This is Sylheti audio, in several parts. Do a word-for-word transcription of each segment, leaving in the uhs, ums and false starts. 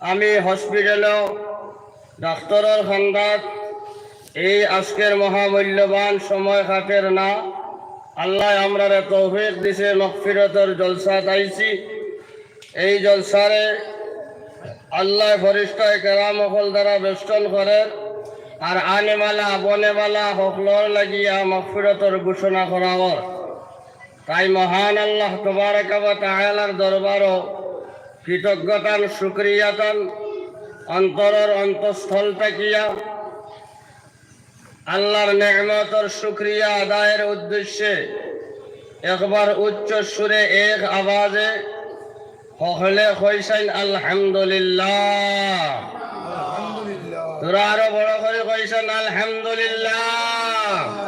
আমি হসপিটালো ডাক্তরর খান্দাত এই আজকের মহামূল্যবান সময় কাটের না। আল্লায় আমরারে তৌফিক দিছে, মাগফিরতর জলসাত আইছি। এই জলসারে আল্লায় ফিরিস্তায়ে কেরাম অকল দ্বারা বেষ্টন করের, আর আনেবালা বনেবালা হকলর লাগিয়া মাগফিরতর ঘোষণা করা অর। তাই মহান আল্লাহ তবারাকা ওয়া তাআলার দরবারো কৃতজ্ঞতান শুকরিয়াতান অন্তরর অন্তঃস্থল থাকিয়া আল্লাহর নেয়ামতর শুকরিয়া আদায়ের উদ্দেশ্যে একবার উচ্চ সুরে এক আওয়াজে হকলে কইছইন আলহামদুলিল্লাহ। আলহামদুলিল্লাহ। তোরা আরো বড় করি কইছইন আলহামদুলিল্লাহ।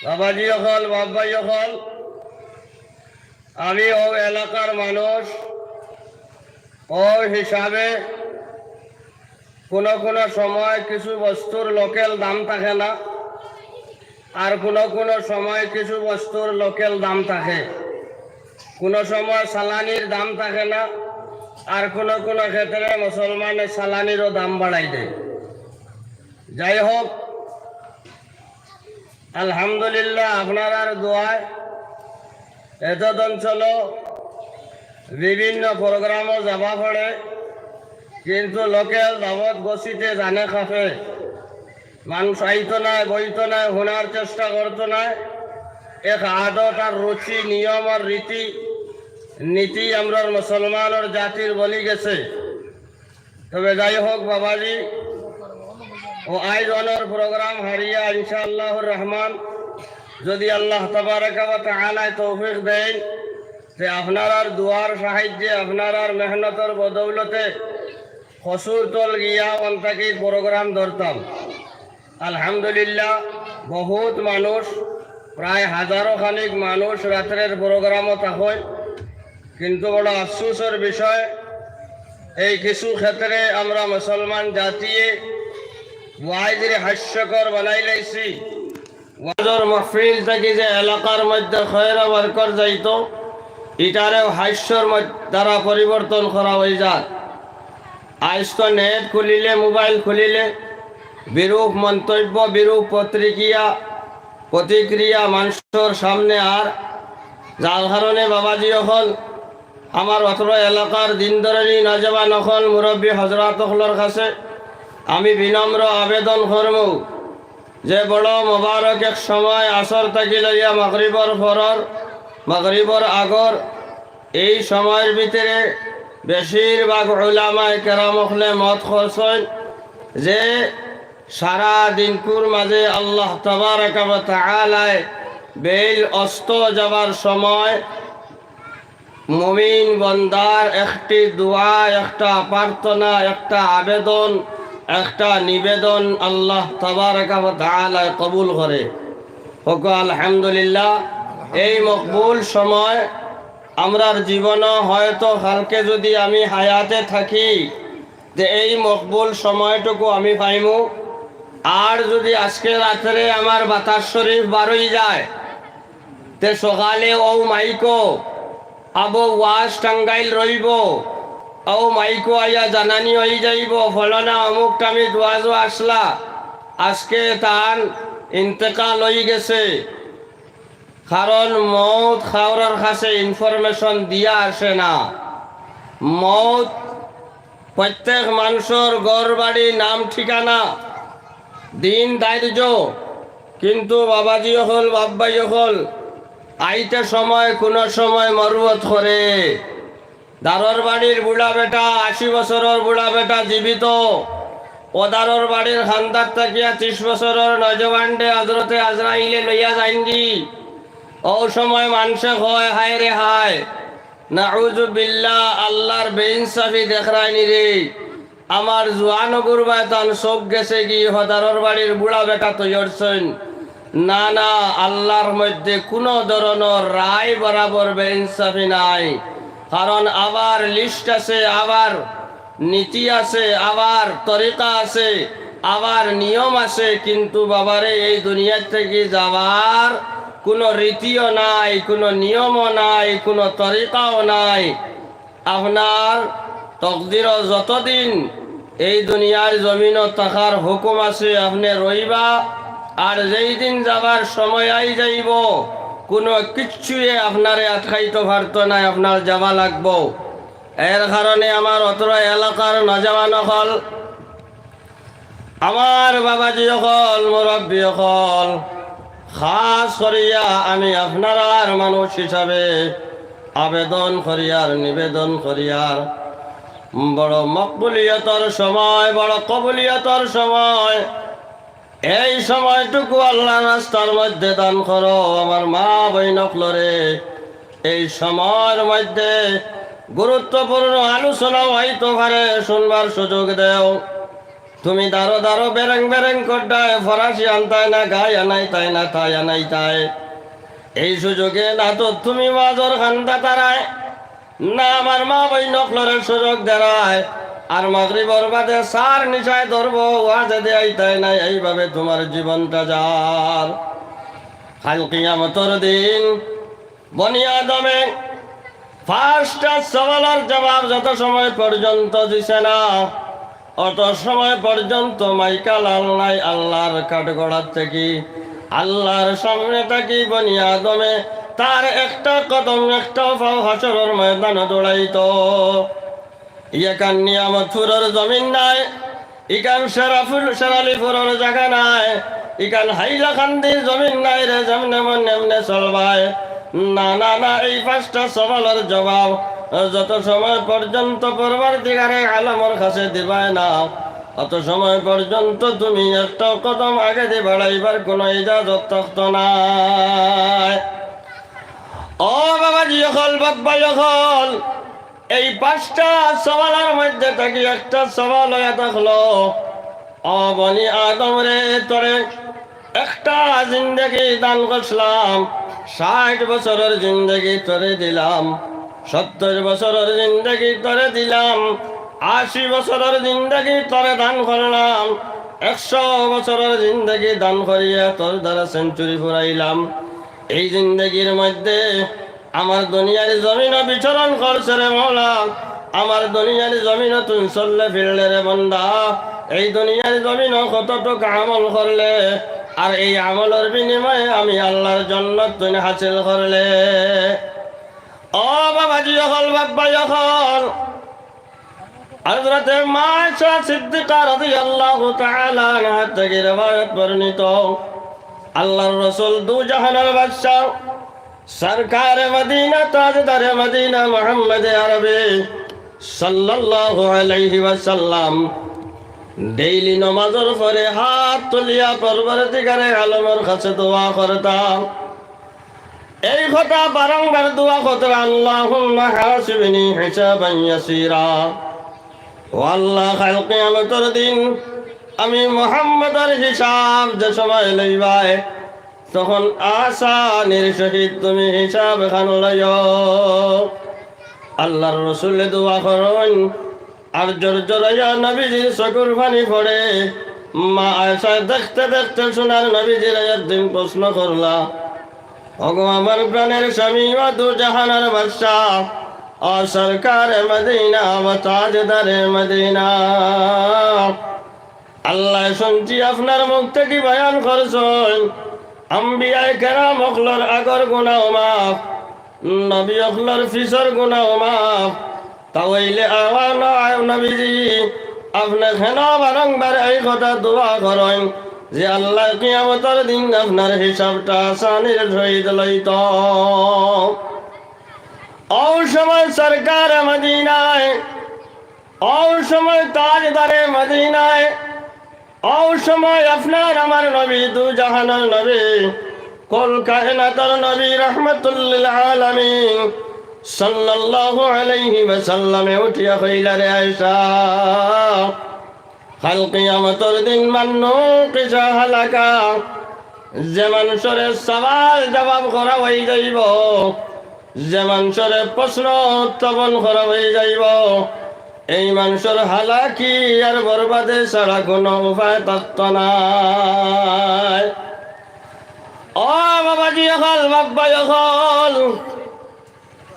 বাবাজি অকল, বাবাই অকল, আমি অউ এলাকার মানুষ, অউ হিসাবে কুনু কুনু সময় কিছু বস্তুর লোকাল দাম থাকে না, আর কুনু কুনু সময় কিছু বস্তুর লোকাল দাম থাকে। কুনু সময় চালানির দাম থাকে না, আর কুনু কুনু ক্ষেত্রে মুসলমানে চালানিরও দাম বাড়াই দেয়। যাই হোক, আলহামদুলিল্লাহ, আপনারার দোয়ায় এতদ অঞ্চলো বিভিন্ন প্রোগ্রামও যাবা পড়ে, কিন্তু লোকাল দাওয়াত গছিতে জানে কাঁপে। মানুষ আইতো নায়, বইতো নায়, হুনার চেষ্টা করতো নায়। এক আদত আর রুচি, নিয়ম আর রীতি নীতি আমরার মুসলমানর জাতির বনি গেছে। তবে যাই হোক বাবাজি, অউ আইজ অনর প্রোগ্রাম হারিয়া ইনশাআল্লাহুর রহমান যদি আল্লাহ তাবারাকা ওয়া তাআলায় তৌফিক দেইন, তে আপনারার দোয়ার সাহায্যে, আপনারার মেহনতর বদৌলতে কচুর তল গিয়া অন থাকি প্রোগ্রাম ধরতাম। আলহামদুলিল্লাহ, বহুত মানুষ, প্রায় হাজারো খানিক মানুষ রাত্রের প্রোগ্রামও থাকইন। কিন্তু বড় আফসোসর বিষয়, এই কিছু ক্ষেত্রে আমরা মুসলমান জাতিয়ে ওয়াইজরে হাস্যকর বানাই লাইছি। ওয়াজর মাহফিল থাকি যে এলাকার মধ্যে খয়র বরকত যাইতো, ইটারেও হাস্যর মধ্য-, দ্বারা পরিবর্তন করা অইযার। আইজ তো নেট খুলিলে, মোবাইল খুলিলে বিরূপ মন্তব্য, বিরূপ প্রতিক্রিয়া, প্রতিক্রিয়া মানষর সামনে। আর যার কারণে বাবাজি অকল, আমার অত্র এলাকার দিন ধরনি নওজোয়ান অকল, মুরব্বী হজরত অকলর কাছে আমি বিনম্র আবেদন করমু যে বড় মোবারক এক সময়, আসর থাকি লইয়া মাগরিবর পরর, মাগরিবর আগর, এই সময়র ভিতরে বেশিরভাগ উলামায়ে কেরাম অকলে মত করছইন যে সারা দিনকুর মাঝে আল্লাহ তাবারাকা ওয়া তাআলায় বেইল অস্ত যাবার সময় মুমিন বন্দার একটি দোয়া, একটা প্রার্থনা, একটা আবেদন, একটা নিবেদন আল্লাহ তাবারাকা ওয়া তাআলায় কবুল করে। কউক্কা আলহামদুলিল্লাহ। এই মকবুল সময় আমরার জীবনও হয়তো কালকে যদি আমি হায়াতে থাকি, তে এই মকবুল সময়টুকু আমি পাইমু। আর যদি আজকে রাত্রে আমার বাতাস শরীফ বারই যায়, তে সকালে অউ মাইকো আবো ওয়াজ টাঙ্গাইল রইবো, অউ মাইকো আইয়া জানানি অইযাইবো, ফলনা অমুক টামিত ওয়াজো আসলা, আজকে তান ইন্তেকাল অইগেছে। কারণ মউত কাউরর কাছে information দিয়া আসে না। মউত প্রত্যেক মানষর ঘর বাড়ি, নাম ঠিকানা, দিন দারিদ্র, কিন্তু বাবাজি অকল, বাব্বাই অকল, আইতে সময় কুনু সময় মরুয়ত করে। দারর বাড়ির বুড়া বেটা, আশি বছরর বুড়া বেটা জীবিত। অউ দারর বাড়ির খান্দাত থাকিয়া ত্রিশ বছরর নওজোয়ানরে হজরতে আজরাইলে লইয়া যাইনগি। অউ সময় মানষে কয়, "হায় রে হায়, নাউজুবিল্লাহ, আল্লাহর বেইনসাফি দেখরায়নি রে। আমার জুয়ান অগুর বায় তান চউখ গেছেগি, অউ দারর বাড়ির বুড়া বেটা তৈয়র ছইন।" না, না, আল্লাহর মধ্যে কুনু ধরনর রায় বরাবর বেইনসাফি নাই। কারণ আবার list আছে, আবার নীতি আছে, আবার তরিকা আছে, আবার নিয়ম আছে, কিন্তু বাবারে, এই দুনিয়া থাকি যাওয়ার কুনু রীতিও নাই, কুনু নিয়মও নাই, কুনু তরিকাও নাই। আপনার তকদিরো যতদিন এই দুনিয়ার জমিনো থাকার হুকুম আছে, আপনে রইবা। আর যেই দিন যাবার সময় আই যাইবো, কুনু কিচ্ছুয়ে আপনারে আটকাইতো পারতো নায়, আপনার যাওয়া লাগবো। এর কারণে আমার অত্র এলাকার নওজোয়ান অকল, আমার বাবাজি অকল, মুরব্বি অকল, খাস করিয়া আমি আপনারার মানুষ হিসাবে আবেদন করিয়ার, নিবেদন করিয়ার, বড় মকবুলিয়তর সময়, বড় কবুলিয়তর সময়, এই সময়টুকু আল্লার রাস্তার মধ্যে দান করো। আমার মা বইন অকলরে এই সময়র মধ্যে গুরুত্বপূর্ণ আলোচনা অইতো পারে, শুনবার সুযোগ দেও। তুমি দারো দারো বেরেং বেরেং কররায়, ফরাসি আনতায় না, গাই আনাইতায় না, থাই আনাইতায়। এই সুযোগে না তো তুমি ওয়াজর কান্দা তারায়, না আমার মা বইন অকলরে সুযোগ দেরায়। আর মাগরিবর বাদে সার নিশায় ধরবো, ওয়াজে দে আইতায় না, এইভাবে তুমার জীবনটা যার। কাইল কিয়ামতর দিন বনি আদমে পাঁচটা সওয়ালর জবাব যত সময় পর্যন্ত দিছে না, অত সময় পর্যন্ত মাইকা লাল নাই আল্লার কাঠগড়াত থাকি, আল্লার সামনে থাকি বনি আদমে তার একটা কদম, একটা পাও হাশরর ময়দানো দৌড়াইতো। ইখান নিয়ামতপুরর জমিন নায়, ইখান শেরাফুল, শেরালিপুরর জাগা নায়, ইখান হাইলাকান্দির জমিন নায় রে, যেমনে মন এমনে চলবায়। না, না, না, এই পাঁচটা সওয়ালর জবাব যত সময় পর্যন্ত পরওয়ারদিগারে আলমর কাছে দিবায় না, অত সময় পর্যন্ত তুমি একটা কদম আগেদি বাড়াইবার কুনু ইজাজত থাকতো নায়। ও বাবাজি অকল, বাব্বাই অকল, এই পাঁচটা সওয়ালর মধ্যে থাকি একটা সওয়াল অইয়া থাকলো, ও বনি আদম রে, তোরে একটা জিন্দেগি দান করছিলাম, ষাইট বছরর জিন্দেগি তোরে দিলাম, সত্তইর বছরর জিন্দেগি তোরে দিলাম, আশি বছরর জিন্দেগি তোরে দান করলাম, একশো বছরর জিন্দেগি দান করিয়া তোর দ্বারা সেঞ্চুরি ফুরাইলাম। এই জিন্দেগির মধ্যে আমার দুনিয়ার জমিনো বিচরণ করছে রে মওলা, আমার দুনিয়ার জমিনো তুই চললে ফিরলে রে বান্দা, এই দুনিয়ার জমিনো কতটুক আমল করলে, আর এই আমলর বিনিময়ে আমি আল্লার জন্নত তুই হাসিল করলে। ও বাবাজি অকল, বাব্বাই অকল, হযরতে মা আয়েশা সিদ্দিকা রাদিয়াল্লাহু তাআলা আনহা থাকি রেওয়ায়াত বর্ণিত, আল্লার রসুল দু জাহানর বাদশা, সরকারে মদিনা, তাজদারে মদিনা, মুহাম্মদে আরবি সাল্লাল্লাহু আলাইহি ওয়াসাল্লাম ডেইলি নমাজর পরে হাত তুলিয়া পরওয়ারদিগারে আলমর কাছে দোয়া করতা। এই কথা বারংবার দোয়া করতা, "আল্লাহুম্মা হাসিবনি হিসাবান ইয়াসীরা।" ও আল্লাহ, কাইল কিয়ামতর দিন আমি মুহাম্মদর হিসাব যে সময় লইবায়, তখন আসানির সহিত তুমি হিসাব খান লইও। আল্লার রসুলে দোয়া করইন, আর জোর জোরাইয়া নবীজির চকুর পানি পড়ে। মা আয়েশায় দেখতে দেখতে সোনার নবীজিরে একদিন প্রশ্ন করলা, "ওগো আমার প্রাণের স্বামী, ও দু জাহানর বাদশা, ও সরকারে মদিনা, ও তাজদারে মদিনা, আল্লায় শুনছি আপনার মুখ থাকি বয়ান করছইন, আম্বিয়ায়ে কেরাম অকলর আগর গুনাহ মাফ, নবী অকলর পিছর গুনাহ মাফ, তা অইলে আওয়ানো আয় নবীজি, আপনে কেনে বারংবার এই কথা দোয়া করইন যে আল্লায় কিয়ামতর দিন আপনার হিসাবটা আসানির সহিত লইতো?" অউ সময় সরকারে মদিনায়, অউ সময় তাজদারে মদিনায়, অউ সময় আপনার আমার নবী, দু জাহানর নবী, কুল কায়নাতর নবী, রহমাতুল লিল আলামিন সাল্লাল্লাহু আলাইহি ওয়াসাল্লামে উঠিয়া কইলা, "রে আয়েশা, কাইল কিয়ামতর দিন মান নুকিশা হালাকা, যে মানষরে সওয়াল জবাব করা অই যাইবো, যে মানষরে প্রশ্ন উত্থাপন করা অই যাইবো, এই মানষর হালাকি আর বরবাদে ছাড়া কুনু উপায় থাকতো নায়।" ও বাবাজি অকল, বাব্বাই অকল,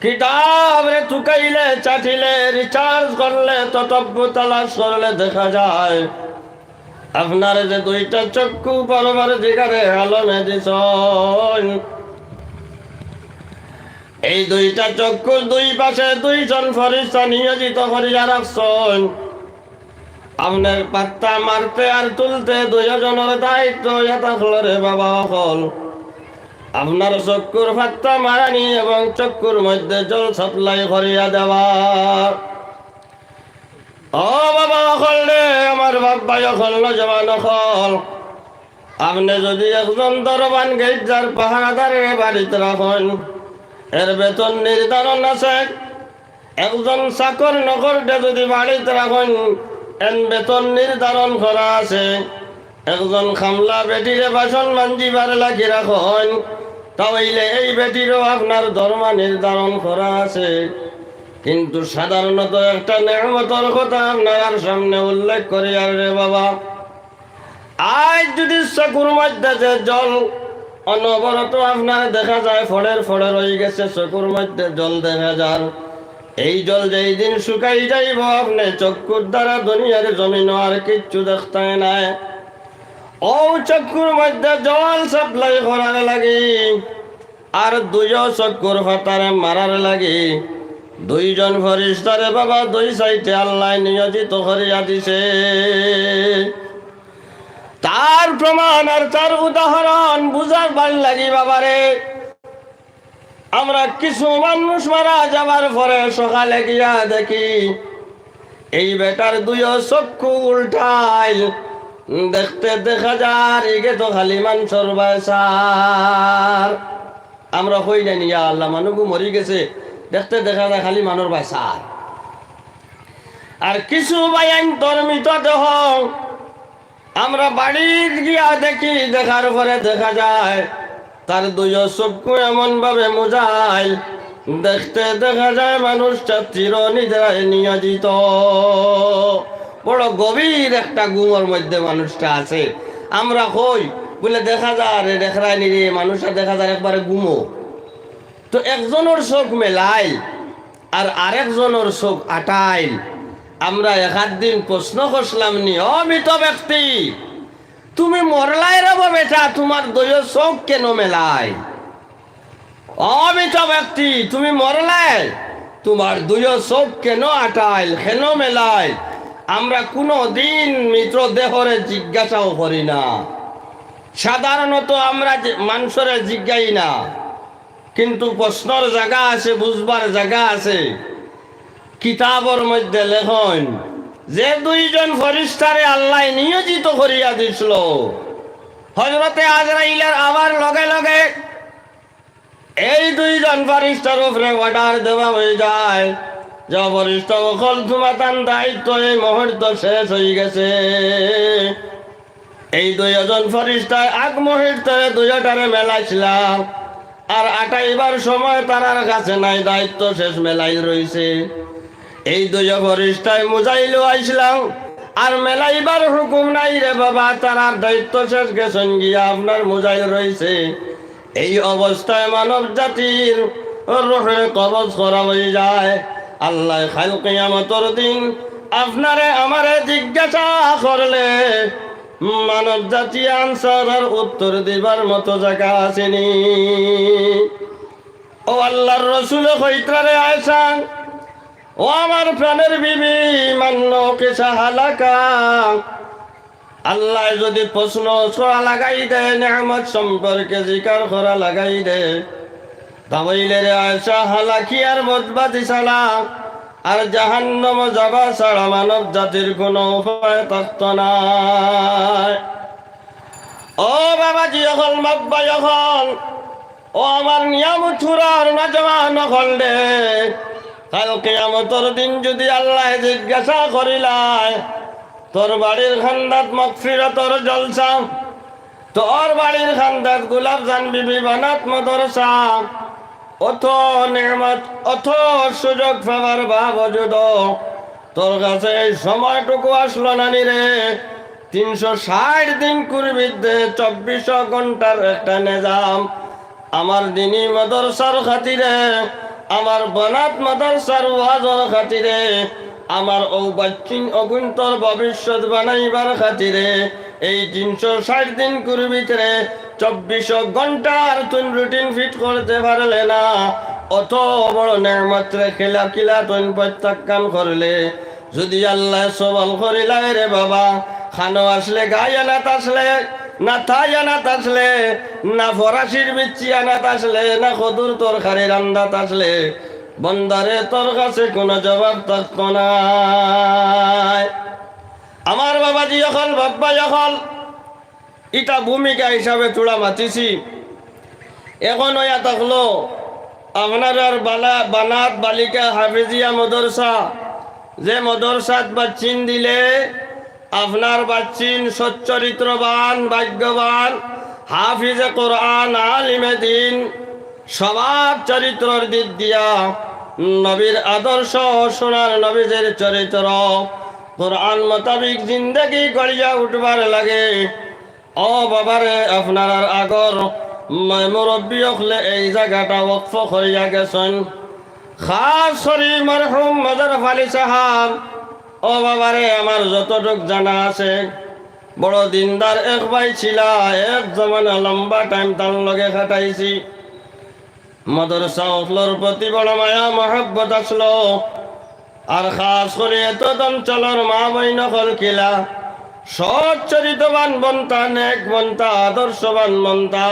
কিতাবরে তুকাইলে, চাটিলে, রিসার্চ করলে, তদব্য তালাশ করলে দেখা যায়, আপনার যে দুইটা চক্ষু পরওয়ারদিগারে আলমে দিছইন, এই দুইটা চক্ষুর দুই পাশে দুইজন ফেরেশতা নিয়োজিত করিয়া রাখছইন। আপনার পাত্তা মারতে আর তুলতে দুইজনর দায়িত্ব ইয়া থাকলো রে বাবা অকল। আপনার চক্ষুর পাত্তা মারানি এবং চক্ষুর মধ্যে জল সাপ্লাই করিয়া দেওয়া। ও বাবা অকল রে, আমার বাপ ভাই অকল, নওজোয়ান অকল, আপনে যুদি একজন দরবান গেইটদার পাহারাদাররে বাড়িত রাখইন, এর বেতন নির্ধারণ আছে। একজন চাকর নকররে যুদি বাড়িত রাখইন, এন বেতন নির্ধারণ করা আছে। একজন কামলা বেটিরে বাসন মাঞ্জিবার লাগি রাখইন, তা অইলে এই বেটিরও আপনার দরমা নির্ধারণ করা আছে। কিন্তু সাধারণত একটা নেয়ামতর কথা আপনারার সামনে উল্লেখ করিয়ার রে বাবা, আইজ যুদি চকুর মধ্যে যে জল অনবরত আপনার দেখা যায়, ফড়ের ফড়ের অইগেছে, চকুর মধ্যে জল দেখা যার, এই জল যেই দিন শুকাই যাইবো, আপনে চক্ষুর দ্বারা দুনিয়ার জমিনো আর কিচ্ছু দেখতায় নায়। অউ চক্ষুর মধ্যে জল সাপ্লাই করার লাগি আর দুইও চক্ষুর পাত্তারে মারার লাগি দুইজন ফেরেশতারে বাবা দুই সাইডে আল্লায় নিয়োজিত করিয়া দিছে। তার প্রমাণ আর তার উদাহরণ বুঝাবার লাগি বাবারে, আমরা কিছু মানুষ মারা যাবার পরে সকালে গিয়া দেখি এই বেটার দুইও চক্ষু উল্টাইল, দেখতে দেখা যার ইগে তো খালি মানষর বায় চার। আমরা কই না নি, "ইয়া আল্লাহ, মানুষগু মরি গেছে, দেখতে দেখা যায় খালি মানষর বায় চার।" আর কিছু ভাইয়াইন ধর্মিত দেহ, আমরা বাড়িত গিয়া দেখি, দেখার পরে দেখা যায় তার দুইও চক্ষু এমন ভাবে মুজাইল, দেখতে দেখা যায় মানুষটা চির নিদ্রায় নিয়োজিত। বড় গভীর একটা ঘুমর মধ্যে মানুষটা আছে। আমরা কই, বুলে, "দেখা যায় রে, দেখরায় নি রে, মানুষটা দেখা যায় একবারে ঘুমো।" তো একজনর চোখ মেলাইল, আর আরেকজনর চোখ আটাইল। আমরা একাদিন প্রশ্ন করছিলাম নি, "ও মৃত ব্যক্তি, তুমি মরলায় রে বা বেটা, তুমার দুইও চোখ কেন মেলায়? ও মৃত ব্যক্তি, তুমি মরলায়, তুমার দুইও চোখ কেন আটাইল, কেন মেলায়?" আমরা কুনুদিন মৃত দেহরে জিজ্ঞাসাও করি না। সাধারণত আমরা যে মানষরে জিজ্ঞাই না, কিন্তু প্রশ্নর জাগা আছে, বুঝবার জাগা আছে। কিতাবর মধ্যে লেখইন যে দুইজন ফেরেশতারে আল্লায় নিয়োজিত করিয়া দিছিল, হযরতে আজরাইলর আবার লগে লগে এই দুইজন ফেরেশতার উপরে অর্ডার দেওয়া অইযায় যে, "ফেরেশতা অকল, তুমাতান দায়িত্ব এই মুহূর্ত শেষ অইগেছে।" এই দুইজন ফেরেশতায় আগ মুহূর্তে দুইওটারে মেলাইছিলা, আর আটাইবার সময় তারার কাছে নাই, দায়িত্ব শেষ, মেলাইল রইছে। এই দুইও ফেরেশতায় মুজাইল আইছিলা, আর মেলাইবার হুকুম নাই রে বাবা, তারার দায়িত্ব শেষ, গেছইন গিয়া আপনার মুজাইল রইছে। এই অবস্থায় মানব জাতির রুহরে কবজ করা অইযায়। আল্লায় কাইল কিয়ামতর দিন আপনারে আমারে জিজ্ঞাসা করলে মানব জাতি আনসার আর উত্তর দিবার মতো জাগা আছে নি? ও আল্লার রসুল কইতরা রে আয়েশা, ও আমার প্রাণের বিবি, মান নুকিশা হালাকা। আল্লায় যুদি প্রশ্ন করা লাগাই দেয়, নিয়ামত সম্পর্কে জিকার করা লাগাই দেয়, তা অইলে রে আয়েশা, হালাকি আর বদবাদি ছাড়া আর জাহান্নামো যাবা ছাড়া মানব জাতির কুনু উপায় থাকতো নায়। ও বাবাজি অকল, বাব্বাই অকল, ও আমার নিয়ামত ফুরার নওজোয়ান অকল রে, কাইল কিয়ামতর দিন যুদি আল্লায় জিজ্ঞাসা করিলায়, তোর বাড়ির কান্দাত মাগফিরাতর জলসা, তোর বাড়ির কান্দাত গোলাপজান বিবি বানাত মাদ্রাসা, অত নিয়ামত, অত সুযোগ পাওয়ার বাবজুদও তোর কাছে এই সময়টুকু আসলো না নি রে। তিনশো ষাইট দিন কুরবিদ্দে চব্বিশ ঘন্টার একটা নিজাম। আমার দিনি মাদ্রাসার খাতিরে আমার বানাত মাদ্রাসার ওয়াজর খাতিরে, আমার অউ বাচ্চিন অগুইন্তর ভবিষ্যৎ বানাইবার খাতিরে, এই তিনশো ষাইট দিনকুর ভিতরে চব্বিশ ঘন্টার তুইন রুটিন ফিট করতে পারলে না, অত বড় নেয়ামতরে কিলা কিলা তুইন প্রত্যাখ্যান করলে। যুদি আল্লায় সবল করিলায় রে বাবা, খানো আসলে, গাই আনাত আসলে, না থাই আনাত আসলে, না ফরাসির বিচ্ছি আনাত আসলে, না কদুর তরকারি রান্দাত আসলে, বন্দারে, তোর কাছে কুনু জবাব থাকতো নায়। আমার বাবাজি অকল, বাব্বাই অকল, ইটা ভূমিকা হিসাবে থুড়া মাতিছি। এখন অইয়া থাকলো আপনারার বালা-, বানাত বালিকা হাফিজিয়া মাদ্রাসা, যে মাদ্রাসাত বাচ্চিন দিলে আপনার বাচ্চিন সচ্চরিত্রবান, ভাগ্যবান, হাফিজে কোরআন, আলিমে দিন, স্বভাব চরিত্রর দিক দিয়া নবীর আদর্শ, সোনার নবীজির চরিত্র, কোরআন মোতাবিক জিন্দেগি গড়িয়া উঠবার লাগে। ও বাবারে, আপনারার আগর ময়-, মুরব্বি অকলে এই জাগাটা ওয়াকফ করিয়া গেছইন। খাস করি মরহুম মজরফ আলী সাহাব, ও বাবারে, আমার যতটুক জানা আছে, বড় দিনদার এক ভাই ছিলা, এক জমানা লম্বা টাইম তান লগে কাটাইছি। মাদ্রাসা অকলর প্রতি বড় মায়া মহব্বত আসলো। আর খাস করি এতদ অঞ্চলর মা বইন অকল কিলা সৎ চরিত্রবান বনতা, নেক বনতা, আদর্শবান বনতা।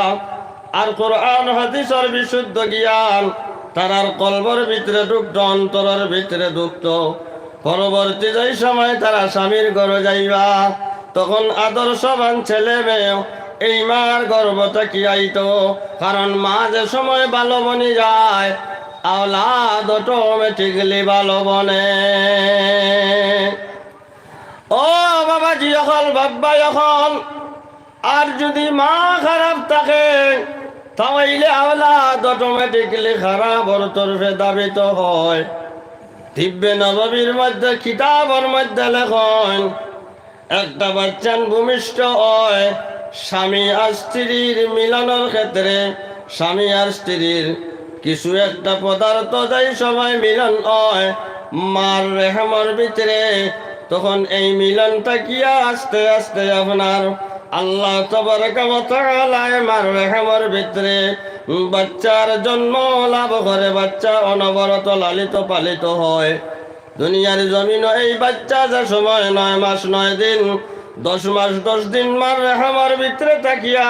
আর কোরআন হাদিসর বিশুদ্ধ জ্ঞান তারার কলবর ভিতরে ঢুকতো, অন্তরর ভিতরে ঢুকতো। পরবর্তী যেই সময় তারা স্বামীর ঘরো যাইবা, তখন আদর্শবান ছেলে মেয়ে এই মার গর্ভ থাকি আইতো। কারণ মা যে সময় ভালো বনি যায়, আওলাদ অটোমেটিকলি ভালো বনে। ও বাবাজি অকল, বাব্বাই অকল, আর যুদি মা খারাপ থাকে, তাইলে আওলাদ অটোমেটিকলি খারাপর তরফে ধাবিত হয়। তিব্বে নববীর মধ্যে, কিতাবর মধ্যে লেখইন, একটা বাচ্চান ভূমিষ্ঠ হয় স্বামী আর স্ত্রীর মিলনর ক্ষেত্রে, স্বামী আর স্ত্রীর কিছু একটা পদার্থ যেই সময় মিলন হয় মার রেহেমর ভিতরে, তখন এই মিলন থাকিয়া আস্তে আস্তে আপনার আল্লাহ তাবারাকা ওয়া তাআলায় মার রেহেমর ভিতরে বাচ্চার জন্ম লাভ করে, বাচ্চা অনবরত লালিত পালিত হয়। দুনিয়ার জমিনো এই বাচ্চা যে সময় নয় মাস নয় দিন, দশ মাস দশ দিন মার রেহেমর ভিতরে থাকিয়া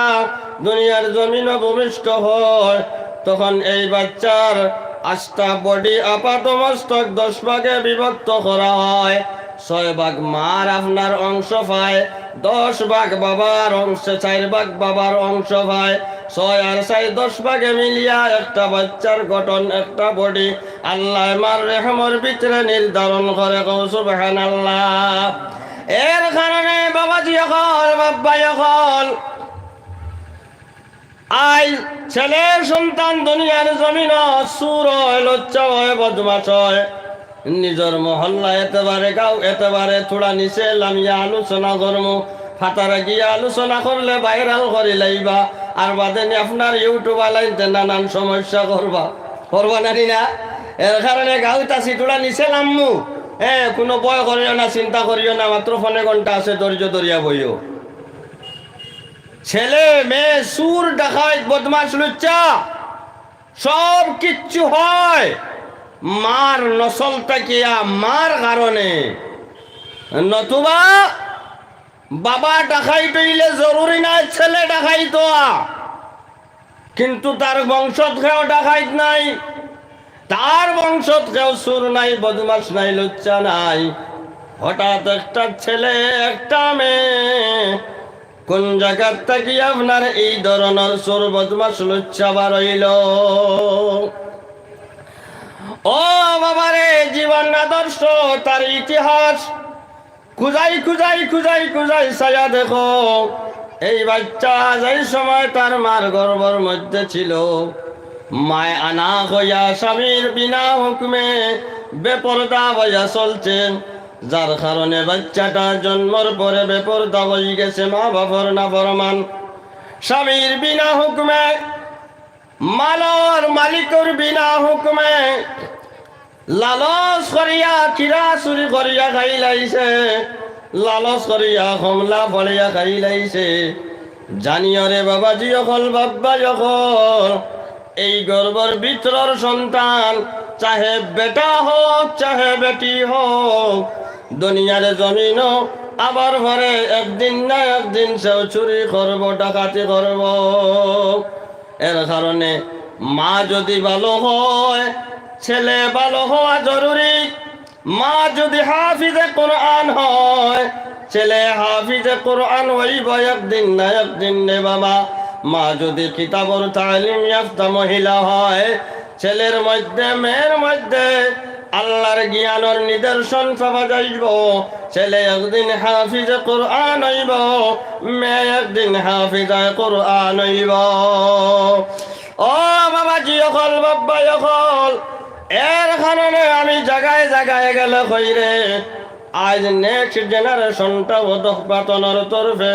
দুনিয়ার জমিনো ভূমিষ্ঠ হয়, তখন এই বাচ্চার আস্তা বডি আপাত মস্তক দশ ভাগে বিভক্ত করা হয়। ছয় ভাগ মার আপনার অংশ পায়, দশ ভাগ বাবার অংশ, চাইর ভাগ বাবার অংশ পায়। ছয় আর চাইর দশ ভাগে মিলিয়া একটা বাচ্চার গঠন, একটা বডি আল্লায় মার রেহেমর ভিতরে নির্ধারণ করে। কও সুবহানাল্লাহ। এর কারণে বাবাজি অকল, বাব্বাই অকল, আই ছেলের সন্তান দুনিয়ার জমিনো চুর হয়, লুচ্চা হয়, বদমাশ হয়, নিজর মহল্লা এতেবারে, গাঁও এতেবারে থুড়া নিচে লামিয়া আলোচনা করমু। ফাতারা গিয়া আলোচনা করলে ভাইরাল করি লাইবা, আর বাদে নি আপনার YouTube আলাইনতে নানান সমস্যা করবা, করবা না নি না? এর কারণে গাঁওত আছি, থুড়া নিচে লামমু। এ, কুনু ভয় করিও না, চিন্তা করিও না, মাত্র পনে ঘন্টা আছে, ধৈর্য ধরিয়া বইও। ছেলে, মেয়ে, চুর, ডাকাইত, বদমাশ, লুচ্চা, সব কিচ্ছু হয় মার নসল থাকিয়া, মার কারণে। নতুবা বাবা ডাকাইত অইলে জরুরি নায় ছেলে ডাকাইত অওয়া, কিন্তু তার বংশত কেউ ডাকাইত নাই, তার বংশত কেউ চুর নাই, বদমাশ নাই, লুচ্চা নাই। হঠাৎ একটা ছেলে, একটা মেয়ে, কোন জাগাত থাকি আপনার এই ধরনর চুর, বদমাশ, লুচ্চা বার অইলো? ও বাবারে, জীবন আদর্শ, তার ইতিহাস খুজাই, খুজাই, খুজাই, খুজাই চাইয়া দেখো, এই বাচ্চা যেই সময় তার মার গর্ভর মধ্যে ছিল, মায় আনা অইয়া স্বামীর বিনা হুকুমে বেপর্দা অইয়া চলছে, যার কারণে বাচ্চাটা জন্মর পরে বেপর্দা অইগেছে, মা বাপর নাফরমান। স্বামীর বিনা হুকুমে মালর মালিকর বিনা হুকুমে লালচ করিয়া কিরা চুরি করিয়া খাইলাইছে, লালচ করিয়া কমলা ফড়িয়া খাইলাইছে। জানিও রে বাবাজি অকল, বাব্বাই অকল, এই গর্ভর ভিতরর সন্তান, চাহে বেটা হউক, চাহে বেটি হউক, দুনিয়ার জমিনো আবার পরে একদিন না একদিন সেও চুরি করবো, ডাকাতি করবো। এর কারণে মা যদি ভালো হয়, ছেলে ভালো হওয়া জরুরি। মা যদি হাফিজে কোরআন হয়, ছেলে হাফিজে কোরআন অইবো একদিন না একদিন রে বাবা। মা যদি কিতাবর তালিম ইয়াফতা মহিলা হয়, ছেলের মধ্যে, মেয়ের মধ্যে আল্লাহর জ্ঞানর নিদর্শন পাওয়া যাইবো। ছেলে একদিন হাফিজে কোরআন অইবো, মেয়ে একদিন হাফিজায় কোরআন অইবো। ও বাবাজি অকল, বাব্বাই অকল, এর কারণে আমি জাগায় জাগায় গেলে কইরে, আইজ next generation টা অধঃপতনর তরফে।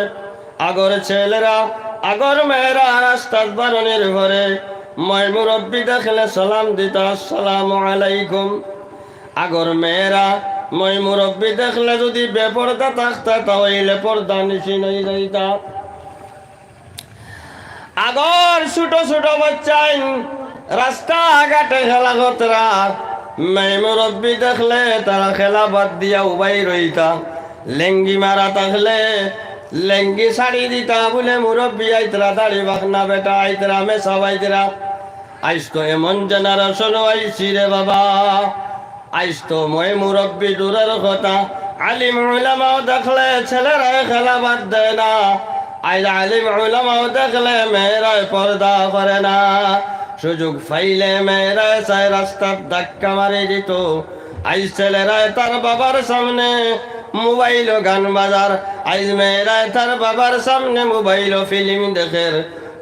আগর ছেলেরা, আগর মেয়েরা রাস্তাত বারনির পরে ময় মুরব্বি দেখলে সালাম দিতা, "আসসালামু আলাইকুম।" আগর মেয়েরা ময় মুরব্বি দেখলে যদি বেপর্দা থাকতা, তা অইলে পর্দা নিশিন অই যাইতা। আগর ছোট ছোট বাচ্চাইন রাস্তাঘাটে খেলা করতরা, ময় মুরব্বি দেখলে তারা খেলা বাদ দিয়া উবাই রইতা। লেঙ্গি মারা থাকলে লেঙ্গি ছাড়ি দিতা, বুলে মুরব্বি আইতরা, দাড়ি বাখনা বেটা আইতরা, মেসাব আইতরা। আইজ তো এমন generation আইছি রে বাবা, আইজ তো ময় মুরব্বি দূরর কথা, আলিম উলামাও দেখলে ছেলেরায় খেলা বাদ দেয় না। আইজ আলিম উলামাও দেখলে মেয়েরায় পর্দা করে না। সুযোগ পাইলে মেয়েরায় চায় রাস্তাত ধাক্কা মারি দিত। আইজ ছেলেরায় তার বাবার সামনে মোবাইলো গান বাজার, আইজ মেয়েরায় তার বাবার সামনে মোবাইলো ফিল্ম দেখের।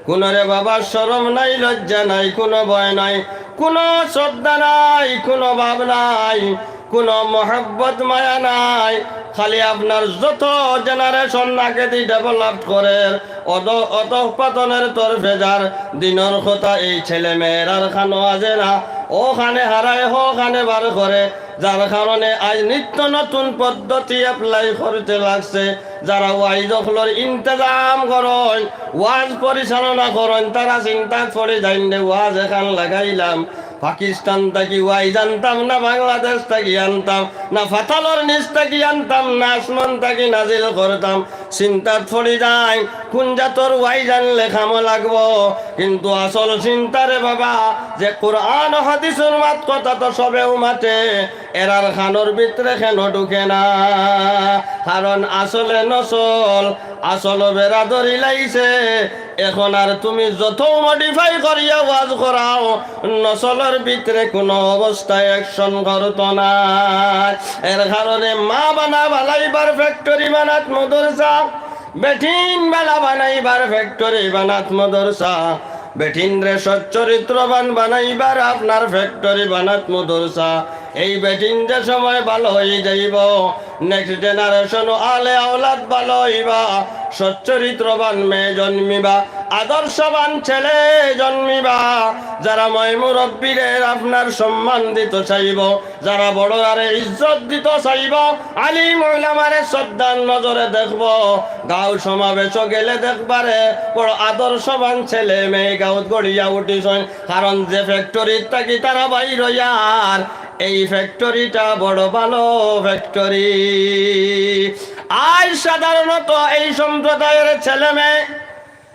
কুনো রে বাবা শরম নাই, লজ্জা নাই, কুনো ভয় নাই, কুনো শ্রদ্ধা নাই, কুনো ভাব নাই, কুনো মহব্বত মায়া নাই। খালি আপনার যত generation আগেদি develop করের, অধ-, অধঃপতনর তরফে যার, দিনর কথা এই ছেলে মেয়েরার কানো আজে না, অখানে হারায়, হখানে বার করে, যার কারণে আইজ নিত্য নতুন পদ্ধতি apply করতে লাগছে। যারা ওয়াইজ অকলর ইন্তেজাম করইন, ওয়াজ পরিচালনা করইন, তারা চিন্তাত পড়ি যাইন রে, ওয়াজ এখান লাগাইলাম, পাকিস্তান থাকি ওয়াইজ আনতাম না, বাংলাদেশ থাকি আনতাম না, পাতালর নিচ থাকি আনতাম না, আসমান থাকি নাজিল করতাম। চিন্তাত পড়ি যাইন, কুন জাতর ওয়াইজ আনলে কামো লাগবো। কিন্তু আসল চিন্তা রে বাবা, যে কোরআন ও হাদিসর মাত কথা তো সবেউ মাতে, এরার কানর ভিতরে কেনে ঢুকে না? কারণ আসলে নসল, আসল বেড়া ধরি লাইছে। এখন আর তুমি যত modify করিয়া ওয়াজ করাও, নসলর ভিতরে কুনো অবস্থায় action করতো না। এর কারণে মা বানা বানাইবার factory বানাত মাদ্রাসা, বেটিন বালা বানাইবার factory বানাত মাদ্রাসা, বেটিনরে সচ্চরিত্রবান বানাইবার আপনার factory বানাত মাদ্রাসা। এই বেটিন যে সময় ভালো অই যাইবো, next generation আলে আওলাদ ভালো অইবা, সচ্চরিত্রবান মেয়ে জন্মিবা, আদর্শবান ছেলে জন্মিবা, যারা ময় মুরব্বিরে আপনার সম্মান দিতো চাইবো, যারা বড়রারে ইজ্জত দিতো চাইবো, আলিম উলামারে শ্রদ্ধার নজরে দেখবো। গাঁও সমাবেশো গেলে দেখবারে বড় আদর্শবান ছেলে মেয়ে গাঁওত গড়িয়া উঠিছইন, কারণ যে factory থাকি তারা বাইর অইয়ার, এই factory টা বড় ভালো factory। আইজ সাধারণত এই সম্প্রদায়র ছেলে মেয়ে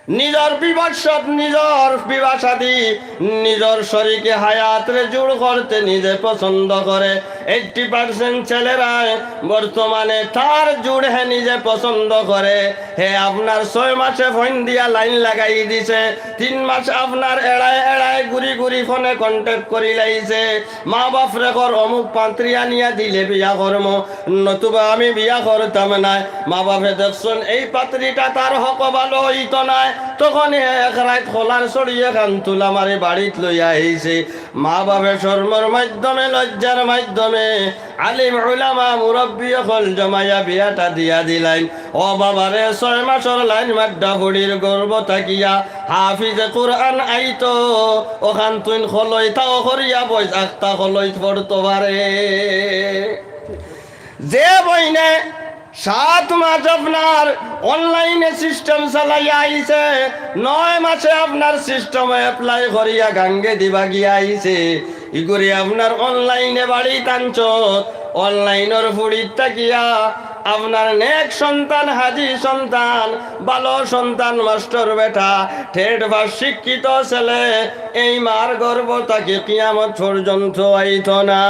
নিজর বিবাহ সাদ-, নিজর বিবাহ শাদী, নিজর শরিকে হায়াতরে জুড় করতে নিজে পছন্দ করে। Eighty percent ছেলেরায় বর্তমানে তার জুড় হে নিজে পছন্দ করে। হে আপনার ছয় মাসে ফোন দিয়া line লাগাই দিছে, তিন মাস আপনার এড়ায় এড়ায় ঘুরি ঘুরি ফোনে contact করি লাইছে। মা বাপরে কর, অমুক পাত্রী আনিয়া দিলে বিয়া করমু, নতুবা আমি বিয়া করতাম নায়। মা বাপে দেখছইন এই পাত্রীটা তার হকো ভালো অইতো নায়, তখন হে এক রাইত কলার ছড়ি এখান তুলা মারি বাড়িত লইয়া আইছে। মা বাপে শরমর মাধ্যমে, লজ্জার মাধ্যমে আলিম উলামা মুরব্বি অকল জমাইয়া বিয়াটা দিয়া দিলাইন। ও বাবারে, ছয় মাসর লাইন মাদ্দা ফুড়ির গর্ভ থাকিয়া হাফিজে কুরআন আইতো, অখান তুইন খলইত তাও করিয়া বইছ আখতা খলইত পড়তো পারে। যে বইনে সাত মাস আপনার অনলাইনে সিস্টেম চালাইয়া আইছে, নয় মাসে আপনার সিস্টেমে অ্যাপ্লাই করিয়া গাঙ্গে দিবা গিয়া আইছে, ইগুরে আপনার অনলাইনে বাড়ি টানছত, অনলাইনর ফুড়িত থাকিয়া আপনার নেক সন্তান, হাজি সন্তান, ভালো সন্তান, মাস্টর বেটা, ঠেট পাস শিক্ষিত ছেলে, এই মার গর্ভ থাকি কিয়ামত পর্যন্ত আইতো না।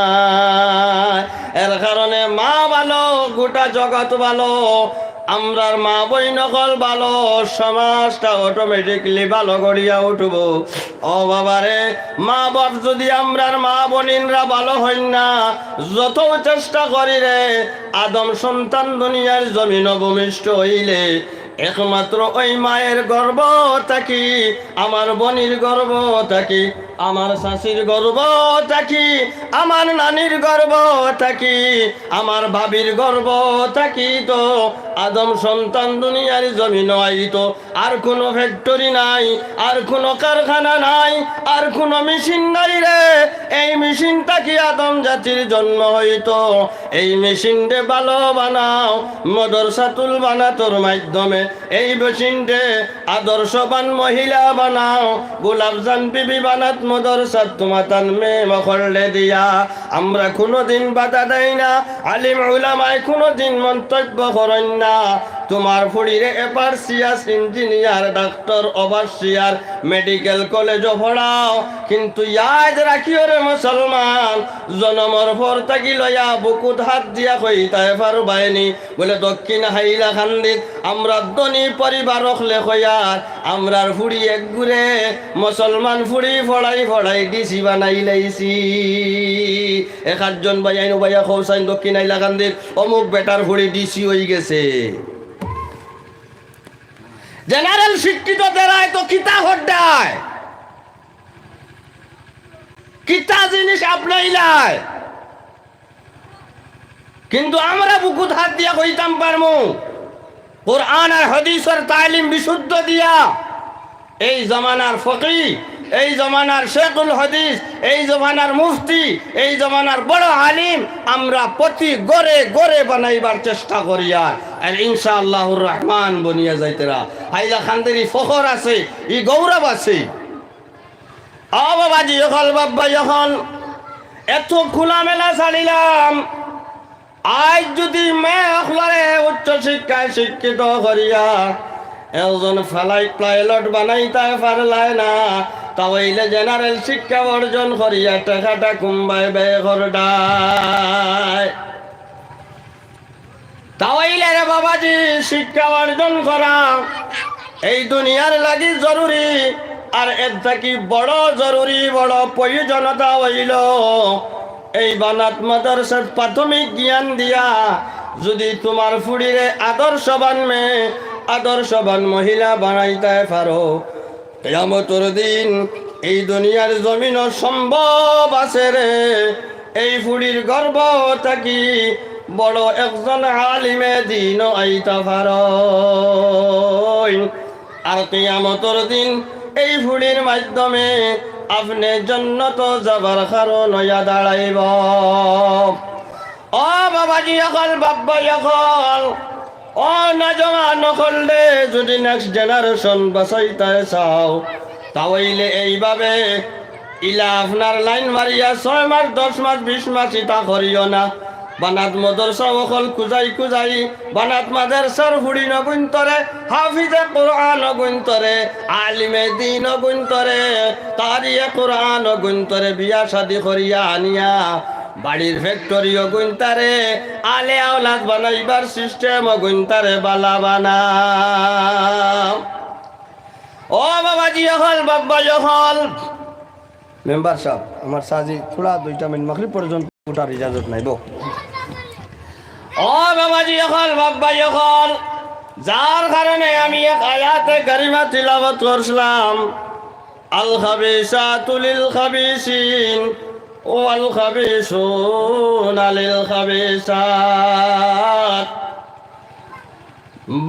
এর কারণে মা ভালো, গোটা জগৎ ভালো, আমরার মা বইন অকল ভালো, সমাজটা অটোমেটিকলি ভালো গড়িয়া উঠবো। ও বাবারে, মা বাপ যদি আমরার মা বইনরা ভালো হইন না, যতও চেষ্টা করি রে, আদম সন্তান দুনিয়ার জমিনো ভূমিষ্ঠ হইলে একমাত্র ওই মায়ের গর্ভ থাকি, আমার বইনর গর্ভ থাকি, আমার চাচির গর্ভ থাকি, আমার নানির গর্ভ থাকি, আমার ভাবির গর্ভ থাকি তো আদম সন্তান দুনিয়ার জমিনো আইতো। আর কোনো ফ্যাক্টরি নাই, আর কোনো কারখানা নাই, আর কোনো মেশিন নাই রে। এই মেশিন থাকি আদম জাতির জন্ম হইতো। এই মেশিনরে ভালো বানাও, মাদ্রাসাতুল বানাতর মাধ্যমে এই মেশিনরে আদর্শবান মহিলা বানাও, গোলাপজান বিবি বানাত মাদ্রাসাত তুমাতান মেয়ে মকলরে দিয়া। আমরা কোনোদিন বাধা দেই না, আলিম উলামায় কোনোদিন মন্তব্য করইন না। তুমার ফুড়িরে এপার CS, engineer, doctor, overseer, medical কলেজো পড়াও, কিন্তু ইয়াদ রাখিও রে মুসলমান, জনমর পর থাকি লইয়া বুকুত হাত দিয়া কইতায় পারবায়নি, বলে দক্ষিণ হাইলাকান্দিত আমরা ধনী পরিবার অকলে কইয়ার, আমরার ফুড়ি এগুরে মুসলমান ফুড়ি পড়াই পড়াই ডিসি বানাইলাইছি। এক আধজন ভাইয়াইন উবাইয়া কউছাইন দক্ষিণ হাইলাকান্দিত অমুক বেটার ফুড়ি ডিসি অইগেছে। জেনারেল শিক্ষিত দেরায় তো কিতা হড্ডায়, কিতা জিনিস আপনাইলায়, কিন্তু আমরা বুকুত হাত দিয়া কইতাম পারমু, কোরআন আর হাদিসর তালিম বিশুদ্ধ দিয়া এই জমানার ফকি, এই জমানার শেখুল হাদিস, এই জমানার মুফতি, এই জমানার বড় আলিম আমরা প্রতি ঘরে ঘরে বানাইবার চেষ্টা করিয়ার। আর ইনশাআল্লাহুর রহমান বনিয়া যাইতেরা। হাইলাকান্দির ই ফখর আছে, ই গৌরব আছে। ও বাবাজি অকল, বাব্বাই অকল, এত খোলামেলা ছাড়িলাম। আইজ যদি মেয়ে অকলরে উচ্চ শিক্ষায় শিক্ষিত করিয়া একজন ফ্লাইট পাইলট বানাইতায় পারলায় না, তা অইলে জেনারেল শিক্ষা অর্জন করিয়া টেকাটা কুনবায় ব্যয় করডায়। তা অইলে রে বাবাজি, শিক্ষা অর্জন করা এই দুনিয়ার লাগি জরুরি, আর এর থাকি বড় জরুরি, বড় প্রয়োজনতা অইলো এই বানাত মাদ্রাসাত প্রাথমিক জ্ঞান দিয়া যদি তুমার ফুড়িরে আদর্শবান মেয়ে, আদর্শবান মহিলা বানাইতায় পারো, কিয়ামতর দিন এই দুনিয়ার জমিনো সম্ভব আছে রে, এই ফুড়ির গর্ভ থাকি বড় একজন আলিমে দিনও আইতা পারইন। আর কিয়ামতর দিন এই ফুড়ির মাধ্যমে আপনে জন্নত যাবার কারণ অইয়া দাঁড়াইবা। ও বাবাজি অকল, বাব্বাই অকল, ও নওজোয়ান অকলরে, যদি নেক্সট জেনারেশন বাঁচাইতায় চাও, তা অইলে এইভাবে ইলা আপনার লাইন মারিয়া ছয় মাস, দশ মাস, বিশ মাস ইতা করিও না। বানাত মাদ্রাসা অকল খুজাই খুজাই, বানাত মাদ্রাসার ফুড়ি অগুইন্তরে, হাফিজে কোরআন অগুইন্তরে, আলিমে দিন অগুইন্তরে, কারিয়ে কোরআন অগুইন্তরে বিয়া শাদি করিয়া আনিয়া বাড়ির ফ্যাক্টরি অগুইন্তারে, আলে আওলাদ বানাইবার সিস্টেম অগুইন্তারে বালা বানা। ও বাবাজি অকল, বাব্বাই অকল, মেম্বার সাব, আমার সাজি থুড়া দুইটা মিনিট, মাগরিব পর্যন্ত উঠার ইজাজত নাই, বউ। ও বাবাজি অকল, বাব্বাই অকল, যার কারণে আমি এক আয়াতে কারিমা তিলাওয়াত করছিলাম, আল খাবিসাতু লিল খাবিসিন, والخبيثون للخبيثات।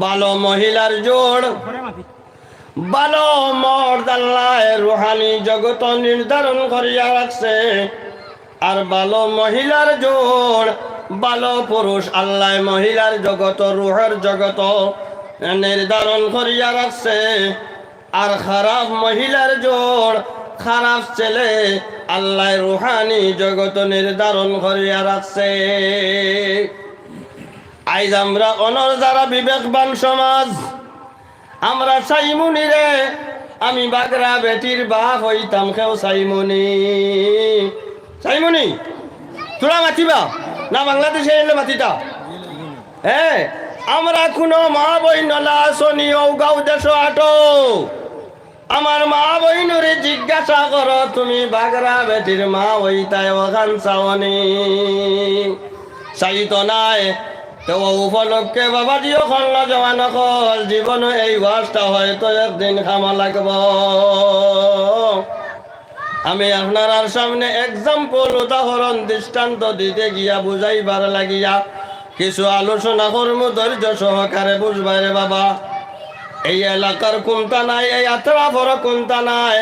ভালো মহিলার জোড়, ভালো মর্দ আল্লায় রুহানি জগত নির্ধারণ করিয়া রাখছে। আর ভালো মহিলার জোড়, ভালো পুরুষ আল্লায় মহিলার জগত, রুহর জগত নির্ধারণ করিয়া রাখছে। আর খারাপ মহিলার জোড়, খারাপ ছেলে আল্লায় রুহানি জগত নির্ধারণ করিয়া রাখছে। আইজ আমরা অনর যারা বিবেকবান সমাজ, আমরা চাইমুনি রে, আমি বাগরা বেটির বাপ অইতাম, কেউ চাইমুনি? চাইমুনি? তোরা মাতিবা? না বাংলাদেশে এলে মাতিতা? হ্যাঁ, আমরা কোনো মা বইন নলা আসনি, ও গাঁও দেশ আটো। আমার মা বইনরে জিজ্ঞাসা করো, তুমি বাগরা বেটির মা অইতায় অখান চাওনি? চাইতো নায়। তো ও উপলক্ষে বাবাজি অকল, নওজোয়ান অকল, জীবনে এই ওয়াজটা হয়তো একদিন কামো লাগবো। আমি আপনারার সামনে example, উদাহরণ, দৃষ্টান্ত দিতে গিয়া, বুঝাইবার লাগিয়া কিছু আলোচনা করমু, ধৈর্য সহকারে বুঝবায় রে বাবা। এই এলাকার কুন্তা নাই, এই আতরাফর কুন্তা নাই,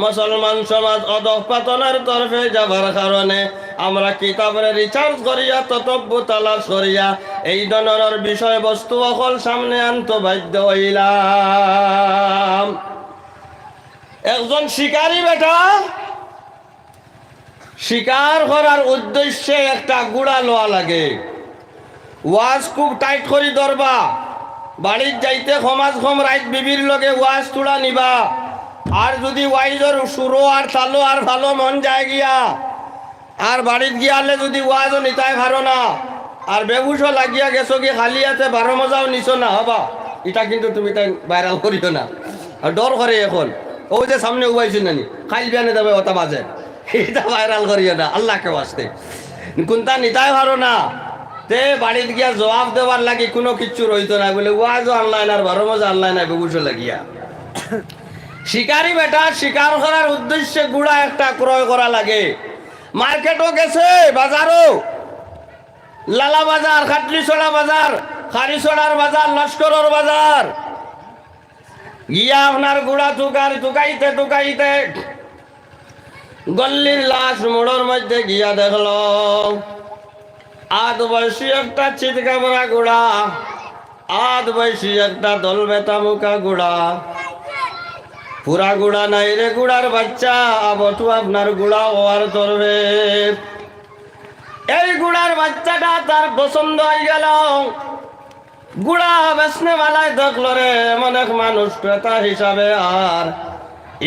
মুসলমান সমাজ অধঃপতনর তরফে যাবার কারণে আমরা কিতাবরে research করিয়া, ততব্য তালাশ করিয়া এই ধরনর বিষয়বস্তু অকল সামনে আনতো বাধ্য অইলাম। একজন শিকারী বেটা শিকার করার উদ্দেশ্যে একটা ঘুড়া লওয়া লাগে। ওয়াজ খুব tight করি ধরবা। বাড়িত যাইতে কমাজ কম রাইত বিবির লগে ওয়াজ তুড়া নিবা। আর যদি ওয়াইজর সুরো আর তালো আর ভালো মন যায় গিয়া, আর বাড়িত গিয়ালে যদি ওয়াজও নিতায় পারো না, আর বেহুশও লাগিয়া গেছো গি খালি হাতে, বারো মজাও নিছো না, হবা, ইটা কিন্তু তুমি তাই viral করিও না। আর ডর করে এখন, ও যে সামনে উবাইছে নানি, কাইল বিয়ানে যাবে ওটা বাজে, ইটা viral করিও না, আল্লাহকে ওয়াস্তে। কুন্তা নিতায় পারো না, তে বাড়িত গিয়া জবাব দেবার লাগি কোনো কিচ্ছু রইতো না, বলে ওয়াজও আনলায় না, আর বারো মজা আনলায় না, বেহুশও লাগিয়া। শিকারী বেটা শিকার করার উদ্দেশ্যে ঘুড়া একটা ক্রয় করা লাগে। মার্কেটও গেছে, বাজারও, লালা বাজার, খাটলিছড়া বাজার, খারিছড়ার বাজার, লস্করর বাজার। গিয়া আপনার ঘুড়া তুকার তুকাইতে তুকাইতে গল্লির লাশ মোড়র মধ্যে গিয়া দেখলো, আধ বয়সী একটা চিৎকাবরা ঘুড়া, আধ বয়সী একটা দল বেতা মুখা ঘুড়া। পুরা ঘুড়া নাই রে, ঘুড়ার বাচ্চা, আবতু আপনার ঘুড়া ওয়ার ধরবে। এই ঘুড়ার বাচ্চাটা তার পছন্দ অই গেল। ঘুড়া বেচনেওয়ালায় দেখলো রে, এমন এক মানুষ ক্রেতা হিসাবে আর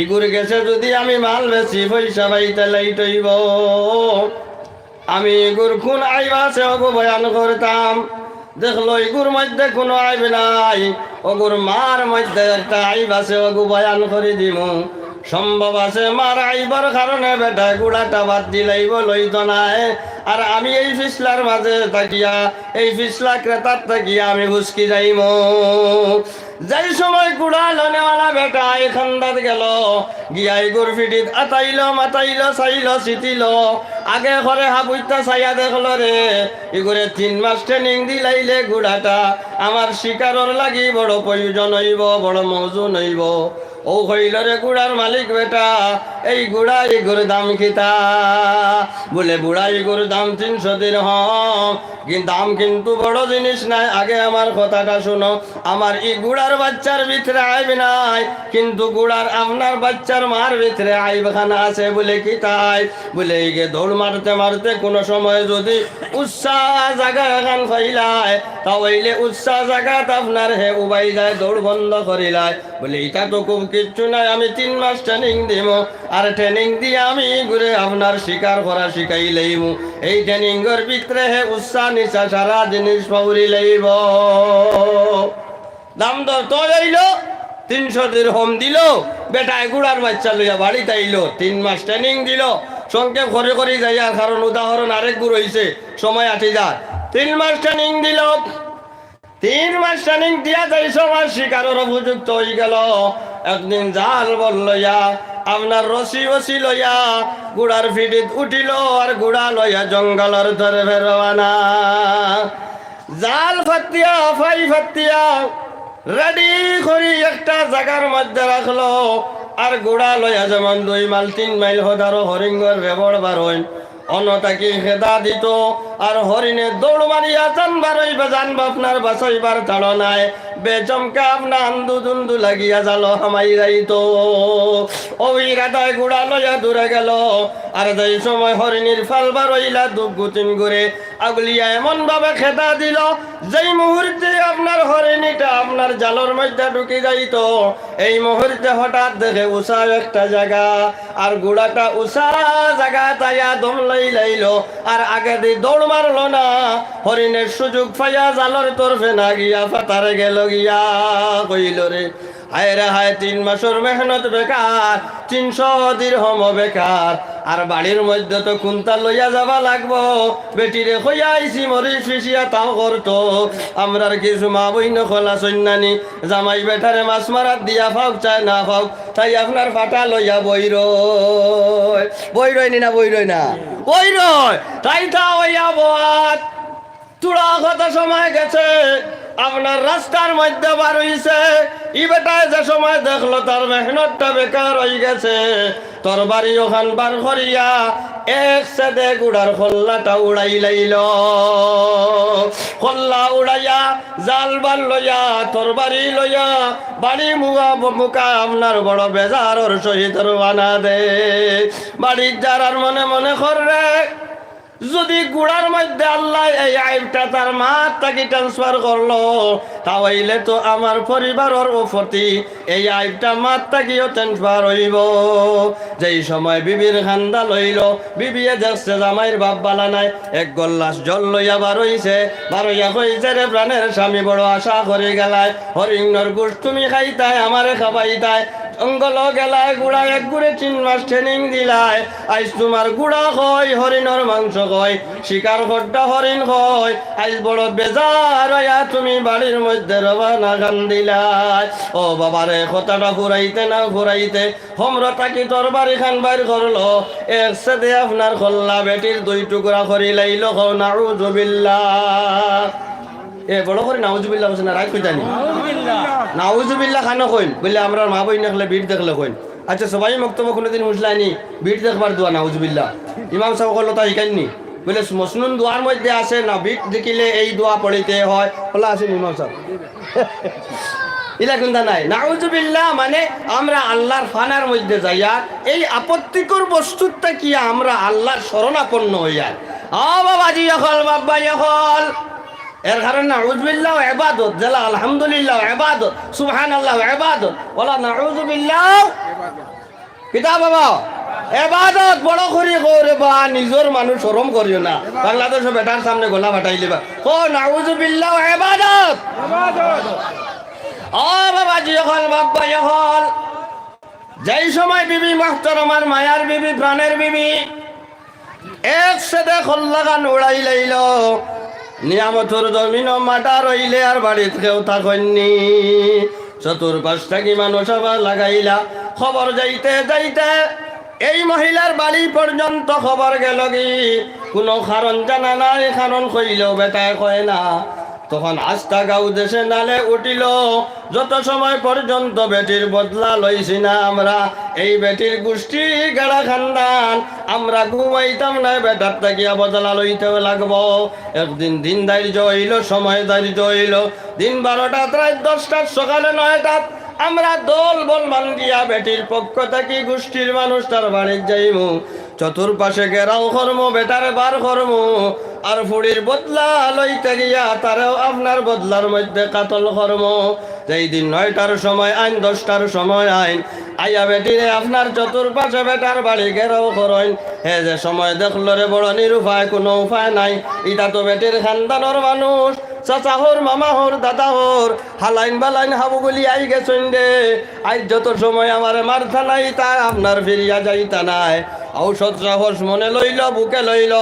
ইগুর গেছে যদি আমি মাল বেচি, পয়সা পাইতে late অইবো। আমি ইগুর কুন আইব আছে অগু বয়ান করতাম। দেখলো ইগুর মধ্যে কুনু আইব নাই, অগুর মার মধ্যে একটা আইব আছে, অগু বয়ান করি দিমু। সম্ভব আছে মার আইবর কারণে বেটায় ঘুড়াটা বাদ দিলাইবো, লইতো নায়। আর আমি এই ফিসলার মাঝে থাকিয়া, এই ফিসলা ক্রেতার থাকিয়া আমি হুসকি যাইমু। যেই সময় ঘুড়া লনেওয়ালা বেটায় খান্দাত গেল, গিয়া ইগুর ফিটিত আতাইলো, মাতাইলো, চাইলো, চিতিলো। আগে করে হাবুইতা চাইয়া দেখলো রে, ইগুরে তিন মাস training দিলাইলে ঘুড়াটা আমার শিকারর লাগি বড় প্রয়োজন অইবো, বড় মৌজুন অইবো। ও কইল রে ঘুড়ার মালিক বেটা, এই ঘুড়া ইগুর দাম কিতা? বলে, ঘুড়া ইগুর দাম তিনশো দিরহম। কিন্তু দাম কিন্তু বড় জিনিস নায়, আগে আমার কথাটা শুনো। আমার ই ঘুড়ার বাচ্চার ভিতরে আইব নাই, কিন্তু ঘুড়ার আপনার বাচ্চার মার ভিতরে আইব খান আছে। বলে, কিতা আইব? বলে, ইগে দৌড় মারতে মারতে কুনু সময় যদি উচ্চা জাগা এখান পাইলায়, তা অইলে উচ্চা জাগাত আপনার হে উবাই যায়, দৌড় বন্ধ করিলায়। বলে, ইটা তো খুব কিচ্ছু নায়, আমি তিন মাস training দিমু, আর training দিয়া আমি ইগুরে আপনার শিকার করা শিখাই লইমু। এই training-র ভিতরে হে উচ্চা নিচা সারা জিনিস পাউরি লইবো। দাম দর তো অইলো, তিনশো দিরহম দিলো, বেটায় ঘুড়ার বাচ্চা লইয়া বাড়িত আইলো, তিন মাস training দিলো। সংক্ষেপ করি করি যাইয়ার, কারণ উদাহরণ আরেকগুর অইছে, সময় আটি যার। তিন মাস training দিলো, তিন মাস ট্রেনিং দিয়া যেই সময় শিকারর উপযুক্ত অইগেল, একদিন জাল বল লইয়া, আপনার রশি-বশি লইয়া, ঘুড়ার পিঠিত উঠিল আর ঘুড়া লইয়া জঙ্গলর তরফে রওয়ানা। জাল ফাতিয়া, ফাই ফাতিয়া, রেডি করি একটা জাগার মধ্যে রাখল। আর ঘুড়া লইয়া যেমন দুই মাইল, তিন মাইল হদারো হরিণর রেবড় বারইন, অনো থাকি খেদা দিত। আর হরিণে দৌড় মারিয়া জান বারইবা, জান আপনার বাঁচাইবার তাড়নায় বেচমকা আপনার আন্দু দুন্দু লাগিয়া জালো হামাই যাইত। অউ ইরাদায় ঘুড়া লইয়া দূরে গেল। আর যেই সময় হরিণীর ফাল বারইলা দুগু তিনগুরে, আগুলিয়া এমন ভাবে খেদা দিল, যেই মুহূর্তে আপনার হরিণীটা আপনার জালর মধ্যে ঢুকি যাইত, এই মুহূর্তে হঠাৎ দেখে উঁচা একটা জাগা, আর ঘুড়াটা উঁচা জাগাত আইয়া দম লই লাইল, আর আগেদি দৌড় মারল না। হরিণে সুযোগ পাইয়া জালর তরফে না গিয়া ফাতারে গেল গিয়া। কইল রে, হায় রে হায়, তিন মাসর মেহনত বেকার, তিনশো দিরহম বেকার। আর বাড়ির মধ্যে তো কুন্তা লইয়া যাবা লাগবো। বেটিরে কইয়া আইছি মরিচ পিষিয়া তাও করতো। আমরার কিছু মা-বইন অকল আছইন নানি, জামাই বেটারে মাছ মারাত দিয়া ফাউক চায় না ফাউক, তাই আপনার ফাটা লইয়া বই রয়। বই রয় নি না, বই রয় না? বই রয়। তাই তা অইয়া বওয়াত। থুড়া কত সময় গেছে, আপনার রাস্তার মধ্যে বার অইছে। ই বেটায় যে সময় দেখলো তার মেহনতটা বেকার অইগেছে, তরবারি অখান বার করিয়া এক ছেদে ঘুড়ার খল্লাটা উড়াই লাইল। খল্লা উড়াইয়া, জাল বার লইয়া, তরবারি লইয়া, বাড়ি মুগা মুখা আপনার বড় বেজারর সহিত রওয়ানা দে। বাড়িত যারার মনে মনে কররে, যুদি ঘুড়ার মধ্যে আল্লায় এই আইবটা তার মাত থাকি transfer করলো, তা অইলে তো আমার পরিবারর উপরতি এই আইবটা মাত থাকিও transfer অইবো। যেই সময় বিবির কান্দা লইল, বিবিয়ে দেখছে জামাইর বাপ বালা নাই, এক গল্লাস জল লইয়া বার অইছে, বার অইয়া কইছে, "রে প্রাণের স্বামী, বড় আশা করি গেলায়, হরিণর গোস্ত তুমি খাইতায়, আমারে খাবাইতায়, জঙ্গলো গেলায়, ঘুড়া এক ঘুড়ে তিন মাস training দিলায়, আইজ তুমার ঘুড়া কই, হরিণর মাংস কই, শিকার করতা হরিণ কই, আইজ বড় বেজার অইয়া তুমি বাড়ির মধ্যে রওয়ানা কান্দিলায়।" ও বাবারে, কথাটা ফুরাইতে না ফুরাইতে কমর থাকি তরবারি খান বাইর করলো, এক ছেদে আপনার খল্লা বেটির দুই টুকরা করি লাইল। কও নাউজুবিল্লাহ। এ বড় করি নাউজুবিল্লাহ কইছে না, রাইত কইতানি? নাউজুবিল্লাহ। নাউজুবিল্লাহ খানো কইন, বলে আমরার মা-বইন দেখলে, বিট দেখলে কইন। আচ্ছা, সবাই মক্তবো কুনুদিন হুনছলায়নি বিট দেখবার দোয়া, নাউজুবিল্লাহ? ইমাম সাব অকল তা হিকাইননি? বলে মসনুন দোয়ার মধ্যে আছে না, বিট দেখিলে এই দোয়া পড়িতে হয়। অলা আছে নি ইমাম সাব? ইলা কুন্তা নাই। নাউজুবিল্লাহ মানে আমরা আল্লার ফানার মধ্যে যাইয়া এই আপত্তিকর বস্তুর থাকি আমরা আল্লার শরণাপন্ন অইয়ার। ও বাবাজি অকল, বাব্বাই অকল, এর কারণে নাউজুবিল্লাহ এবাদত, যেলা আলহামদুলিল্লাহ এবাদত, সুবহানাল্লাহ এবাদত, অলা নাউজুবিল্লাহ কিতা বাবা? এবাদত। বড় করি কও রে বা, নিজর মানুষ শরম করিও না। বাংলাদেশো বেটার সামনে গলা ফাটাইলিবা। কও নাউজুবিল্লাহ এবাদত। ও বাবাজি অকল, বাব্বাই অকল, যেই সময় বিবি মুহতারামার মায়ার বিবি, প্রাণের বিবি, এক ছেদে খল্লাখান উড়াই লাইল। নিয়ামতর জমিনো মার্ডার অইলে আর বাড়িত কেউ থাকইননি। চতুর্পাশ থাকি মানুষ আবার লাগাইলা। খবর যাইতে যাইতে এই মহিলার বাড়ি পর্যন্ত খবর গেলগি। কুনু কারণ জানা নাই, কারণ কইলেও বেটায় কয় না। তখন আস্তা গাঁও দেশে নালে উঠিল, যত সময় পর্যন্ত বেটির বদলা লইছি না আমরা, এই বেটির গুষ্টি গাড়া খান্দান, আমরা ঘুমাইতাম না, বেটার থাকিয়া বদলা লইতেও লাগবো। একদিন দিন ধার্য অইল, সময় ধার্য অইল, দিন বারোটাত, রাইত দশটাত, সকালে নয়টাত আমরা দল বল বান্ধিয়া বেটির পক্ষ থাকি গুষ্টির মানুষ তার বাড়িত যাইমু। চতুর্পাশে ঘেরাও করমু, বেটারে বার করমু, আর ফুড়ির বদলা লইতে গিয়া তারেও আপনার বদলার মধ্যে কাতল করমু। যেই দিন নয়টার সময় আইন, দশটার সময় আইন, আইয়া বেটিরে আপনার চতুর্পাশে বেটার বাড়ি ঘেরাও করইন। হে যে সময় দেখলো রে বড় নিরুপায়, কুনু উপায় নাই, ইতা তো বেটির খান্দানর মানুষ, চাচা হউর, মামা হউর, দাদা হউর, হালাইন বালাইন হাবুগুলি আই গেছইন রে। আইজ যত সময় আমারে মারতা নায়, তা আপনার ফিরিয়া যাইতা নায়। ঔষধ সাহস মনে লইল, বুকে লইল,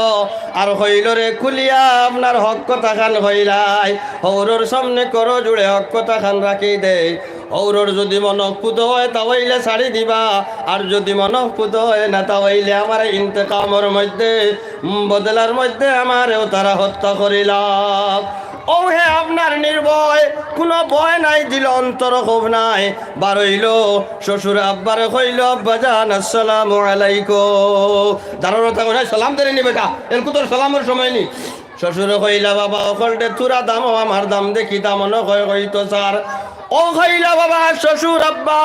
আর কইল রে খুলিয়া আপনার হক কথাখান কইলাই। হউরর সামনে করো জুড়ে হক কথাখান রাখি দেই। হউরর যদি মনঃপুত হয়, তা অইলে ছাড়ি দিবা, আর যদি মনঃপুত হয় না, তা অইলে আমার ইন্তেকামর মধ্যে, উম, বদলার মধ্যে আমারেও তারা হত্যা করিলা। ও হে আপনার নির্ভয়, কোনো ভয় নাই, দিল অন্তর ক্ষোভ নাই। বারইল, শ্বশুর আব্বারে কইল, "আব্বা জান, আসসালামু আলাইকুম।" দাঁড়ানো থাকো না, সালাম দেরি নি বেটা, এলকু তোর সালামর সময় নি। শ্বশুরে কইলা, "বাবা, অকলটে তুরা দামো আমার দাম দেখি দাম অনো কয় কইতো স্যার।" ও কইলা, "বাবা, শ্বশুর আব্বা,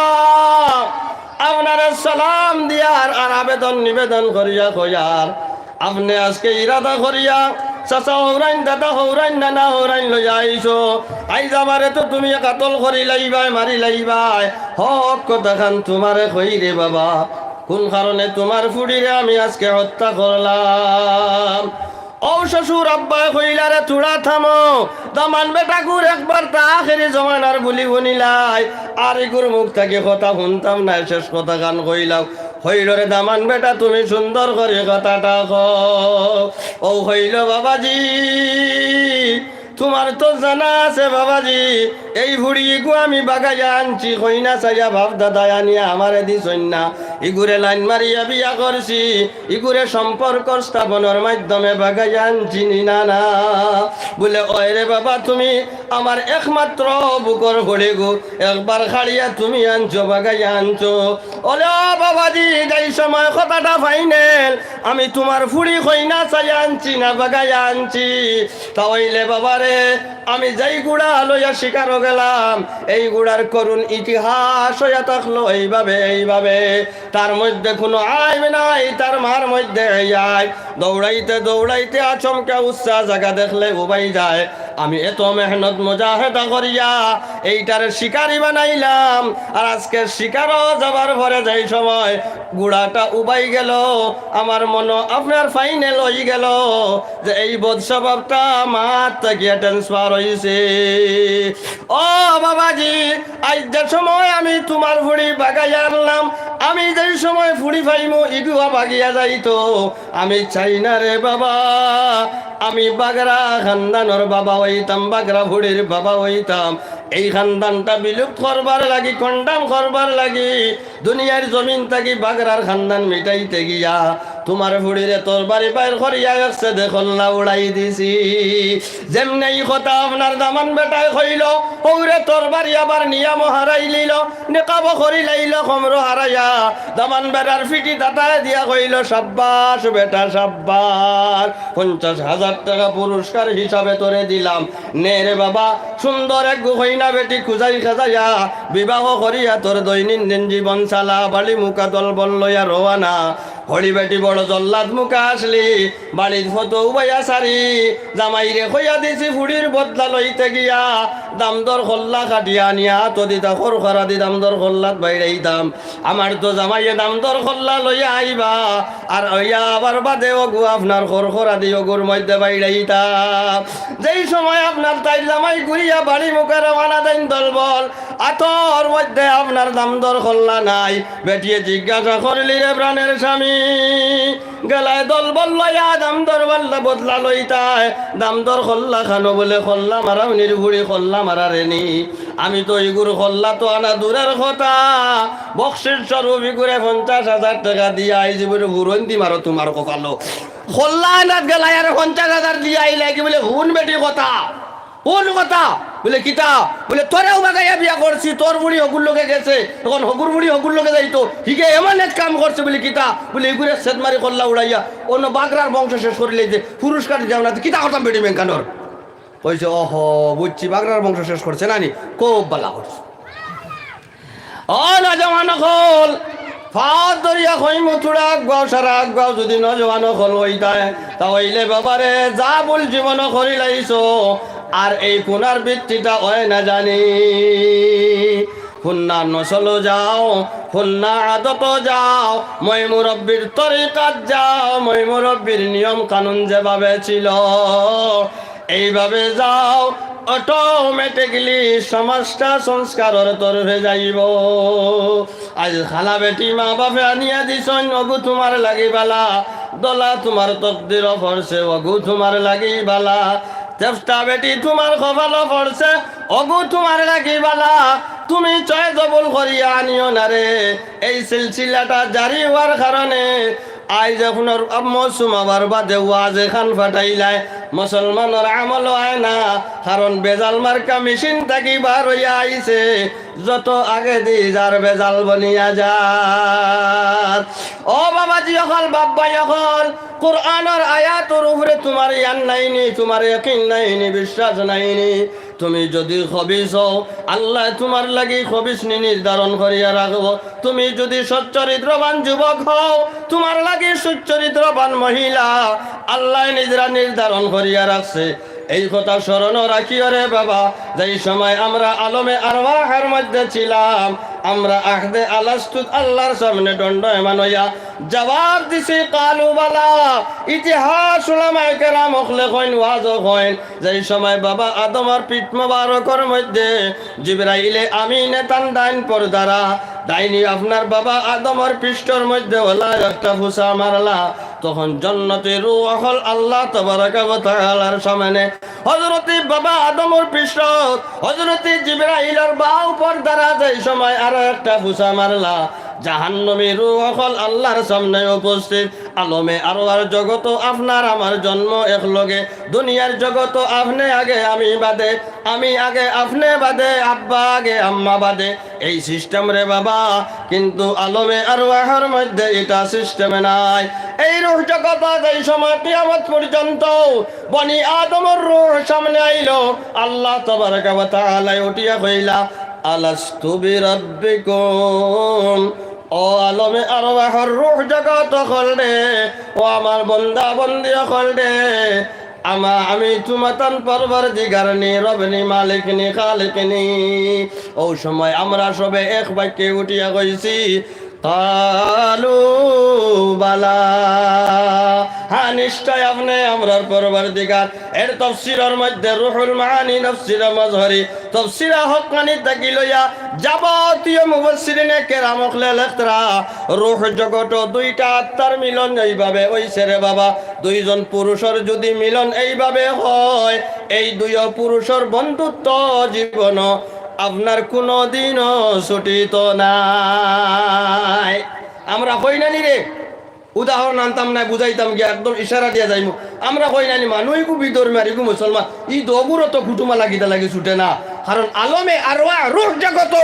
আপনারে সালাম দিয়ার আর আবেদন নিবেদন করিয়া কইয়ার, আপনে আজকে ইরাদা করিয়া চাচা হৌরাইন, দাদা হৌরাইন, নানা হৌরাইন লইয়া আইছো। আইজ আমারে তো তুমি কাতল করি লাইবায়, মারি লাইবায়। হক কথাখান তুমারে কই রে বাবা, কোন কারণে তুমার ফুড়িরে আমি আজকে হত্যা করলাম?" ও শ্বশুর আব্বায় কইলা, "রে তুরা থামো, দামান বেটাগুর একবার তা আখেরি জমানার বুলি হুনিলাই, আর ইগুর মুখ থাকি কথা হুনতাম নায়, শেষ কথাখান কইলাও।" কইল, "রে দামান বেটা, তুমি সুন্দর করি কথাটা কও।" ও কইল, "বাবাজি, তুমার তো জানা আছে বাবাজি, এই ফুড়ি ইগু আমি বাগাইয়া আনছি, কইনা চাইয়া বাপ দাদায় আনিয়া আমারে দিছইন না। ইগুরে লাইন মারিয়া বিয়া করছি, ইগুরে সম্পর্ক স্থাপনর মাধ্যমে বাগাইয়া আনছি নি না না।" বুলে, "ওই রে বাবা, তুমি আমার একমাত্র বুকর ফুড়িগু, একবার কাড়িয়া তুমি আনছো, বাগাইয়া আনছো।" ওলে, "ও বাবাজি, যেই সময় কথাটা ফাইনাল, আমি তুমার ফুড়ি কইনা চাইয়া আনছি না, বাগাইয়া আনছি।" তা অইলে বাবারে, আমি যেই ঘুড়া লইয়া শিকারো গেলাম, এই ঘুড়ার করুণ ইতিহাস অইয়া থাকলো এইভাবে, এইভাবে। তার মধ্যে কোনো আইব নাই, তার মার মধ্যে এই আইব। দৌড়াইতে দৌড়াইতে আচমকা উচ্চা জাগা দেখলে উবাই যায়। আমি এত মেহনত মুজাহেদা করিয়া এইটারে শিকারি বানাইলাম, আর আজকে শিকারো যাবার পরে যেই সময় ঘুড়াটা উবাই গেল, আমার মনো আপনার ফাইনাল অই গেল যে এই বদস্বভাবটা আমার থাকিয়া ট্রান্সফার অইছে। ও বাবাজি, আইজ যে সময় আমি তুমার ফুড়ি বাগাইয়া আনলাম, আমি যেই সময় ফুড়ি পাইমু, ইগুয়া বাগিয়া যাইতো। আমি চাই না রে বাবা, আমি বাগরা খানদানর বাবা অইতাম, বাগরা ফুড়ির বাবা অইতাম। এই খানদানটা বিলুপ্ত করবার লাগি, কন্ডাম করবার লাগি, দুনিয়ার জমিন থাকি বাগরার খানদান মিটাইতে গিয়া তুমার ফুড়িরে তরবারি বাইর করিয়া এক ছেদে কল্লা উড়াই দিছি। যেমনে ই কথা আপনার দামান বেটায় কইল, হউরে তরবারি আবার নিয়ামো হারাই লিল, নেকাবো করি লাইল, কমরো হারাইয়া দামান বেটার ফিটি তাতায় দিয়া কইল, "সাব্বাস বেটা, সাব্বাস, পঞ্চাশ হাজার টেকা পুরস্কার হিসাবে তোরে দিলাম, নে রে বাবা, সুন্দর এক কইনা বেটি খুজাই খাজাইয়া বিবাহ করিয়া তোর দৈনন্দিন জীবন চালা।" বাড়ি মুখা দলবল লইয়া রওয়ানা। হড়ি বেটি বড় জল্লাদ মুখা আসলি, বাড়ির ফটো উবাইয়া সারি, জামাইরে কইয়া দিছি ফুড়ির বদলা লইতে গিয়া, দামদর কল্লা কাটিয়া আনিয়া তো দিতা খর খরা দি দামদর কল্লাত বাইরাইতাম। আমার তো জামাইয়ে দামদর কল্লা লইয়া আইবা, আর অইয়া আবার বাদে অগু আপনার খর খরা দি অগুর মধ্যে বাইরাইতাম। যেই সময় আপনার তাইর জামাই ঘুরিয়া বাড়ি মুখা রওয়ানা দেইন দলবল, আতর মধ্যে আপনার দামদর কল্লা নাই। বেটিয়ে জিজ্ঞাসা করলি, "রে প্রাণের স্বামী, গেলায় দলবল লইয়া দামদর বদলা, বদলা লইতায়, দামদর কল্লা খানো?" বুলে, "কল্লা মারাও নির্ভুড়ি, কল্লা মারা রেনি। আমি তো ইগুর কল্লা তো আনা দূরের কথা, বকশিস স্বরূপ ইগুরে পঞ্চাশ হাজার টেকা দিয়া আইছি।" বুলে, "হুরন দি মারো তুমার কপালো। কল্লা আনাত গেলায় আর পঞ্চাশ হাজার দিয়া আইলায় কি?" বুলে, "হুন বেটি কথা।" কোন কথা? বুলে, "কিতা?" বুলে, "তোরেও বাগাইয়া বিয়া করছি, তোর ফুড়ি হগুর লগে গেছে, এখন হগুর ফুড়ি হগুর লগে যাইতো, হিগে এমন এক কাম করছে।" বুলে, "কিতা?" বুলে, "ইগুরে ছেদ মারি কল্লা উড়াইয়া অন্য বাগরার বংশ শেষ করিলে যে পুরস্কার দিতাম না, তো কিতা করতাম বেটি মেনকানোর?" কইছে, "ওহো, বুঝছি, বাগরার বংশ শেষ করছে না নি, খুব বালা করছে।" ও নওজোয়ান অকল, পাও ধরিয়া কইমু থুড়া আগুয়াও, সারা আগুয়াও যদি নওজোয়ান অকল অইতায়, তা অইলে বাবারে যা ভুল জীবনো করিলাইছো, আর এই পুনরাবৃত্তিটা অয় না জানি। হুন্না নসলো যাও, হুন্না আদতো যাও, ময় মুরব্বির তরিকাত যাও, ময় মুরব্বির নিয়ম কানুন যেভাবে ছিল, এইভাবে যাও, অটোমেটিকলি সমাজটা সংস্কারর তরফে যাইব। আইজ খালা বেটি মা বাপে আনিয়া দিছইন, অগু তুমার লাগি বালা। দলা তুমার তকদিরো পড়ছে, অগু তুমার লাগি বালা। তেফটা বেটি তুমার কপালো পড়ছে, অগু তুমার লাগি বালা। তুমি চয়েজ কবুল করিয়া আনিও না রে। এই সিলসিলাটা জারি অওয়ার কারণে আইজ আপনার মৌসুম আবার বাদে ওয়াজ এখান ফাটাইলায়, মুসলমানর আমল অয় না, কারণ ভেজাল মার্কা মেশিন থাকি বার অইয়া আইছে, যত আগেদি যার ভেজাল বনিয়া যার। ও বাবাজি অকল, বাপ ভাই অকল, কোরআনর আয়াতর উপরে তুমার ইয়ান নাইনি, তুমার ইয়াকিন নাইনি, বিশ্বাস নাইনি, তুমি যুদি খবিস অও, আল্লায় তুমার লাগি খবিস নি-, নির্ধারণ করিয়া রাখবো। তুমি যুদি সচ্চরিত্রবান যুবক হও, তুমার লাগি সচ্চরিত্রবান মহিলা আল্লায় নিজরা নির্ধারণ করিয়া রাখছে। এই কথা স্মরণ রাখিও রে বাবা, যেই সময় আমরা আলমে আরওয়াহর মধ্যে ছিলাম, আমরা আহদে আলাস্তুত আল্লাহর সামনে দণ্ডায়মান অইয়া জবাব দিছি, কালু বালা। ইতিহাস উলামায়ে কেরাম অকলে কইন, ওয়াজও কইন, যেই সময় বাবা আদমর পিঠ মোবারকর মধ্যে জিবরাইলে আমিনে তান ডাইন পর দ্বারা ডাইনি আপনার বাবা আদমর পিঠর মধ্যে ওলা একটা ফুসা মারলা, তখন জন্নতি রূহ অকল আল্লাহ তাবারাকা ওয়া তাআলার সামনে হযরতি বাবা আদমর পিঠর হযরতি জিবরাইলর বাউ পর দ্বারা যেই সময় আরো একটা ফুসা মারলা, জাহান্নামী রূহ অকল আল্লাহর সামনে উপস্থিত। আলমে আরওয়াহর জগতো আপনার আমার জন্ম একলগে, দুনিয়ার জগতো আপনে আগে আমি বাদে, আমি আগে আপনে বাদে, আব্বা আগে আম্মা বাদে, এই সিস্টেম রে বাবা। কিন্তু আলমে আরওয়াহর মধ্যে ইটা সিস্টেম নাই। এই রূহ জগতো যেই সময় কিয়ামত পর্যন্ত বনি আদমর রূহ সামনে আইলো, আল্লাহ তাবারাকা ওয়া তাআলায় উঠিয়া কইলা, আলাস্তু বিরাব্বিকুম, ও আলমে আরওয়াহর রূহ জগত অকল রে, ও আমার বন্দা বন্দি অকল রে, আমা-, আমি তুমাতান পরওয়ারদিগার নি, রব নি, মালিক নি, খালিক নি? অউ সময় আমরা সবে এক বাক্যে উঠিয়া কইছি, কালু বালা, হ্যাঁ, নিশ্চয় আপনে আমরার পরওয়ারদিগার। এর তফসিরর মধ্যে রুহুল মাআনি, তফসিরে মজহরি, তফসিরে হক্কানি থাকি লইয়া যাবতীয় মুফাসসিরিনে কেরাম অকলে লেখরা, রুহ জগতো দুইটা আত্মার মিলন এইভাবে অইছে রে বাবা। দুইজন পুরুষর যুদি মিলন এইভাবে হয়, এই দুইও পুরুষর বন্ধুত্ব জীবনো আপনার কুনুদিনও ছুটিতো নায়। আমরা কই না নি রে? উদাহরণ আনতাম নায়, বুঝাইতাম গিয়া, একদম ইশারা দিয়া যাইমু। আমরা কই না নি, মানু ইগু বিধর্মী আর ইগু মুসলমান, ই দুইগুর তো কুটুমা লাগিতা লাগি ছুটে না। কারণ আলমে আরওয়াহ রুহ জগতো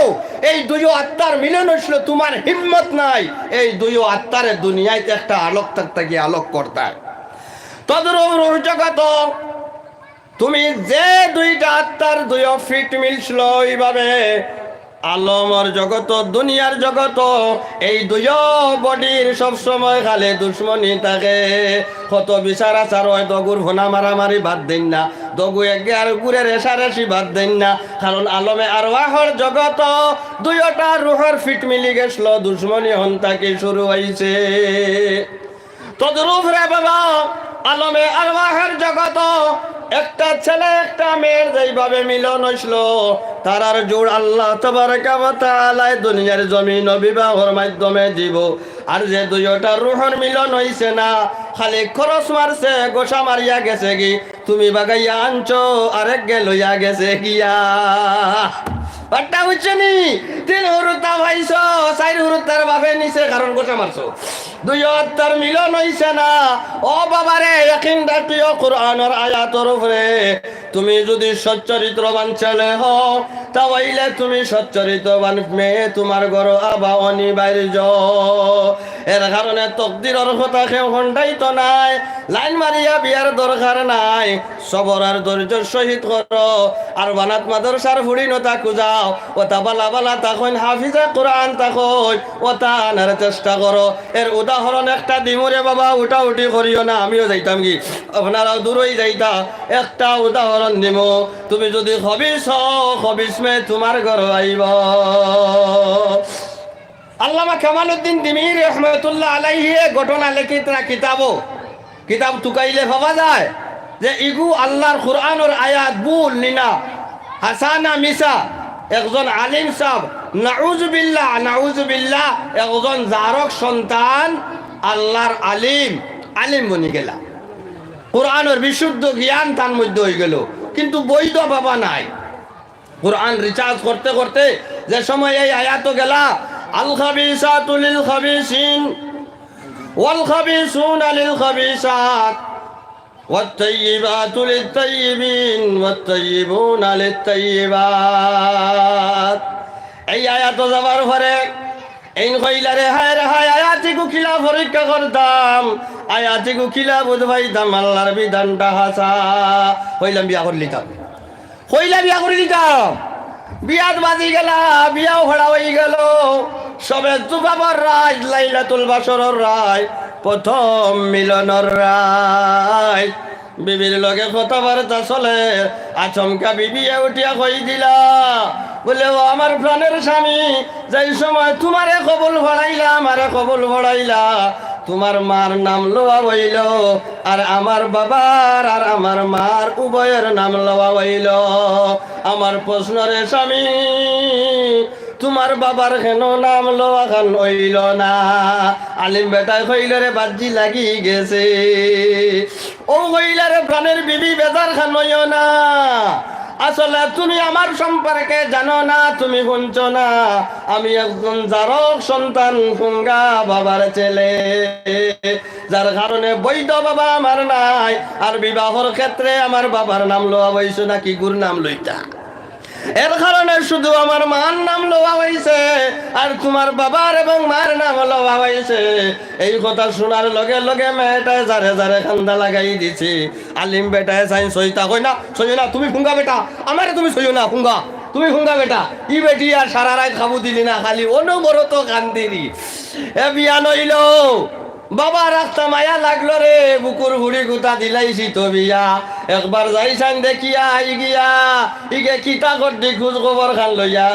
এই দুইও আত্মার মিলন অইছিল, তুমার হিম্মত নাই এই দুইও আত্মারে দুনিয়াত একটা আলোক থাকতা গিয়া আলোক করতায়। তদ্রূপ রুহ জগতো তুমি যে দুইটা আত্মার দুইও ফিট মিলছিল, ওইভাবে আলমর জগত, দুনিয়ার জগত, এই দুইও বডির সব সময় খালি দুশমনি থাকে। কত বিচার আচার হয়, দগুর ফোনা মারামারি বাদ দেইন না, দগু একে আরগুরে রেশারেশি বাদ দেইন না। কারণ আলমে আরওয়াহর জগত দুইওটা রুহর ফিট মিলি গেছিল, দুশমনি হন থাকি শুরু অইছে। তদ্রূপ রে বাবা, আলমে আরওয়াহের জগত একটা ছেলে একটা মেয়ের যেইভাবে মিলন অইছিল, তারার জুড় আল্লাহ তাবারাকা ওয়া তাআলায় দুনিয়ার জমিনো বিবাহর মাধ্যমে দিব। আর যে দুইওটা রুহর মিলন অইছে না, খালি খরচ মারছে, গোসা মারিয়া গেছে গি, তুমি বাগাইয়া আনছো, আরেকগে লইয়া গেছে গিয়া। বাট্টা বুঝছো নি? তিন হুরুতা পাইছো, চাইর হুরুতার বাপে নিছে, কারণ গোসা মারছো। দুইও আত্মার মিলন অইছে না। ও বাবারে, ইয়াকিন রাখিও কোরআনর আয়াতর উপরে। তুমি যুদি সচ্চরিত্রবান ছেলে হও, তা অইলে তুমি সচ্চরিত্রবান মেয়ে তুমার ঘরো আবা অনিবার্য। এর কারণে তকদিরর কথা কেউ হন্ডাইতো নায়, লাইন মারিয়া বিয়ার দরকার নাই। সবর আর ধৈর্যর সহিত করো। আর বানাত মাদ্রাসার ফুড়ি নতা খুজাও, ওতা বালা বালা থাকইন, হাফিজে কোরআন থাকইন, ওতা আনার চেষ্টা করো। এর উদাহরণ একটা দিমু রে বাবা, উঠাউঠি করিও না, আমিও যাইতাম গি, আপনারাও দূরই যাইতা। একটা উদাহরণ দিমু, তুমি যুদি খবিস হও, খবিস মেয়ে তুমার ঘরো আইব। আল্লামা কামালউদ্দিন দিমিয়ী রহমতুল্লাহ আলাইহি এ ঘটনা লেখিতরা কিতাবো, কিতাব তুকাইলে পাওয়া যায়। যে ইগু আল্লার কুরআনর আয়াত ভুল নি না, হাছা না মিছা। একজন আলিম সাব, নাউজুবিল্লাহ, নাউজুবিল্লাহ, একজন জারক সন্তান আল্লার আলিম, আলিম বনি গেলা। কুরআনর বিশুদ্ধ জ্ঞান তান মধ্যে অইগেলো, কিন্তু বৈধ বাবা নাই। কুরআন research করতে করতে যে সময় এই আয়াতো গেলা, আল খাবিসাতু লিল খাবিসিন, ওয়াল খাবিসুনা লিল খাবিসাত, ওয়াত তাইয়িবাতু লিত তাইয়িবিন, ওয়াত তাইয়িবুনা লিত তাইয়িবাত। এই আয়াতো যাবার পরে এইন কইলা রে, হায় রে হায়, আয়াতিগু কিলা পরীক্ষা করতাম, আয়াতিগু কিলা বুঝ পাইতাম, আল্লার বিধানটা হাছা। কইলাম বিয়া করিলিতাম, কইলা বিয়া করিলিতাম। বিয়াত বাজি গেলা, বিয়াও হড়া অইগেলো। সবে তো বাবার রাইত, লাইলাতুল বাসরর রাইত, প্রথম মিলনর রাইত। বিবির লগে কথাবার্তা চলের, আচমকা বিবিয়ে উঠিয়া কই দিলা, বুলে, "ও আমার প্রাণের স্বামী, যেই সময় তুমারে কবুল পড়াইলা, আমারে কবুল পড়াইলা, তুমার মার নাম লওয়া অইলো, আর আমার বাবার আর আমার মার উভয়ের নাম লওয়া অইলো। আমার প্রশ্ন রে স্বামী, তুমার বাবার কেনো নাম লওয়া খান অইলো না?" আলিম বেটায় কইলো রে, বাজি লাগি গেছে। ও কইলা রে, প্রাণের বিবি, বেজার খান অইও না। আসলে তুমি আমার সম্পর্কে জানো না, তুমি হুনছো না। আমি একজন জারক সন্তান, ফুঙ্গা বাবার ছেলে, যার কারণে বৈধ বাবা আমার নাই। আর বিবাহর ক্ষেত্রে আমার বাবার নাম লওয়া অইছে না, কিগুর নাম লইতা? এর কারণে শুধু আমার মার নাম লওয়া অইছে, আর তুমার বাবার এবং মার নাম লওয়া অইছে। এই কথা শুনার লগে লগে মেয়েটায় জারে জারে কান্দা লাগাই দিছে। আলিম বেটায় চাইন, "ছইতা কই না, ছইও না, তুমি ফুঙ্গা বেটা, আমারে তুমি ছইও না, ফুঙ্গা, তুমি ফুঙ্গা বেটা।" ই বেটি আর সারা রাইত কাবু দিলি না, খালি অনবরত কান্দিরি। এ বিয়া নইলো। বাবার আখতা মায়া লাগলো রে, বুকুর হুড়ি গুতা দিলাইছি তো বিয়া। একবার যাইছাইন দেখিয়া আই গিয়া, ইগে কিতা করদি খুজ খবর খান লইয়া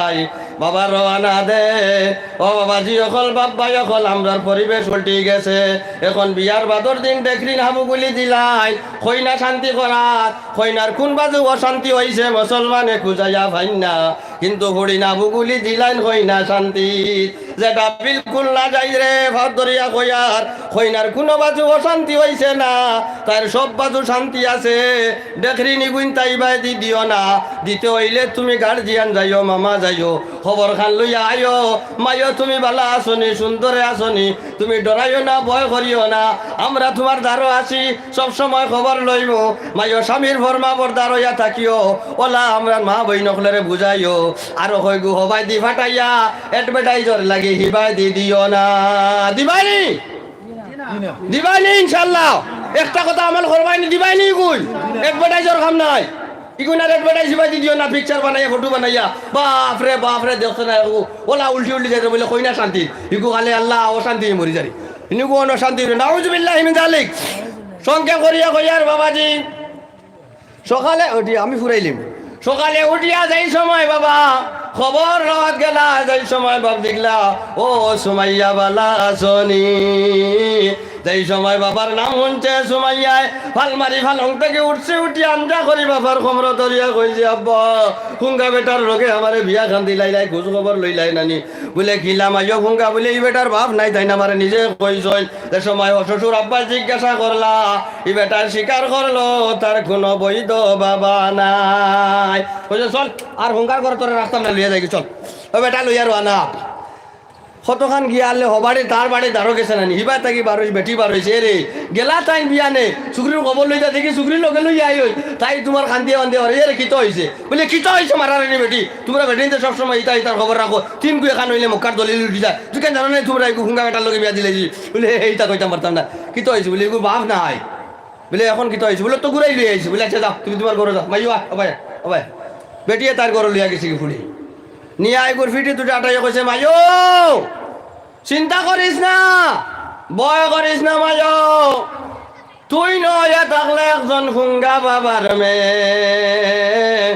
আই। বাবা রওয়ানা দে। ও বাবাজি অকল, বাপ ভাই অকল, আমরার পরিবেশ উল্টি গেছে। এখন বিয়ার বাদর দিন ডেকরিন হাবু গুলি দিলাইন, কইনা শান্তি করাত। কইনার কুন বাজু অশান্তি অইছে মুসলমানে খুজাইয়া পাইন না, কিন্তু হুড়িন হাবু গুলি দিলাইন কইনা শান্তি। যেটা বিলকুল না যায় রে, ফাত ধরিয়া কইয়ার, কইনার কুনু বাজু অশান্তি অইছে না, তার সব বাজু শান্তি আছে। ডেকরিন ইগুইন তাইবায়দি দিও না, দিতে অইলে তুমি গার্জিয়ান যাইও, মামা যাইও, খবর খান লইয়া আইও। মাইও তুমি বালা আছোনি, সুন্দরে আছোনি, তুমি ডরাইও না, ভয় করিও না, আমরা তুমার দ্বারো আছি, সব সময় খবর লইমু। মাইও স্বামীর ফরমা বরদার অইয়া থাকিও, ওলা আমরার মা বইন অকলরে বুঝাইও। আরো কইগু হবায়দি ফাটাইয়া advertise-র লাগি হিবায়দি দিও না। দিবায়নি? দিবায়নি ইনশাআল্লাহ। একটা কথা আমল করবায়নি, দিবায়নি ইগুইন। Advertise-র কাম নাই। ইগুইন আর advertise হিবায়দি দিও না, picture বানাইয়া, ফটো বানাইয়া। বাফরে, বাফরে, দেখছো না ইগু? ওলা উল্টি উল্টি যাইতো বুলে কইনা শান্তি। ইগু খালি আল্লাহ অশান্তি মরি যারি। ইনিগু অনশান্তি, নাউজুবিল্লাহি মিন যালিক। সংক্ষেপ করিয়া কইয়ার বাবাজি, সকালে উঠি আমি ফুরাইলিম। সকালে উঠিয়া যেই সময় বাবা খবর লওয়াত গেলা, যেই সময় বাপ দেখলা, "ও সুমাইয়া বালা আছোনি?" যেই সময় বাবার নাম হুনছে সুমাইয়ায়, ফাল মারি ফালং থাকি উঠছে, উঠি আঞ্জা করি বাবার কোমরো ধরিয়া কইছে, "আব্বা, ফুঙ্গা বেটার লগে আমারে বিয়া খান দিলাইলায়, খুজ খবর লইলায় নানি?" বুলে, "কিলা মাইও ফুঙ্গা?" বুলে, "ই বেটার বাপ নাই, তাইন আমারে নিজে কইছইন।" যে সময় ও শ্বশুর আব্বায় জিজ্ঞাসা করলা, ই বেটায় স্বীকার করলো, তার কুনু বৈধ বাবা নাই। কইছে, "চল, আর হুঙ্গার ঘরো তোরে রাখতাম না, লইয়া যাইগি, চল।" ও বেটা লইয়া রওয়ানা। কতখান গিয়া আলে হবারে তার বাড়ি দারো গেছে নানি, হিবা থাকি বারইছে, বেটি বারইছে, "এরে, গেলা তাইন বিয়ানে, সুকরির খবর লইতা দেখি, সুকরির লগে লইয়া আই অই, তাই তুমার কান্দিয়া কান্দিয়া বারই, এরে, কিতা অইছে?" বুলে, "কিতা অইছে, মারারে নি বেটি, তুমরা বেটিন্তে সবসময় ইতা ইতার খবর রাখো, তিন গুয়ে খান অইলে মক্কার দলিল উঠি যায়, তুই কেন জানো না তুমরা এগু ফুঙ্গা বেটার লগে বিয়া দিলাইছি?" বুলে, "এইতা কইতাম পারতাম না।" "কিতা অইছে?" বুলে, "এগু বাফ নাই।" বুলে, "এখন কিতা অইছে?" বুলে, "তো ঘুরাই লই আইছি।" বুলে, "আচ্ছা, যাও, তুমি তুমার ঘরো যাও।" মাইও, আয়, ও ভাই, ও ভাই। বেটিয়ে তার ঘরো লইয়া গেছে গি ফুড়ি। নিয়া আইগুর ফিটি দুটা আটাইয়া কইছে, "মাইও, চিন্তা করিস না, ভয় করিস না মাইও। তুই নয়া থাকলে একজন ফুঙ্গা বাবার মেয়ে।"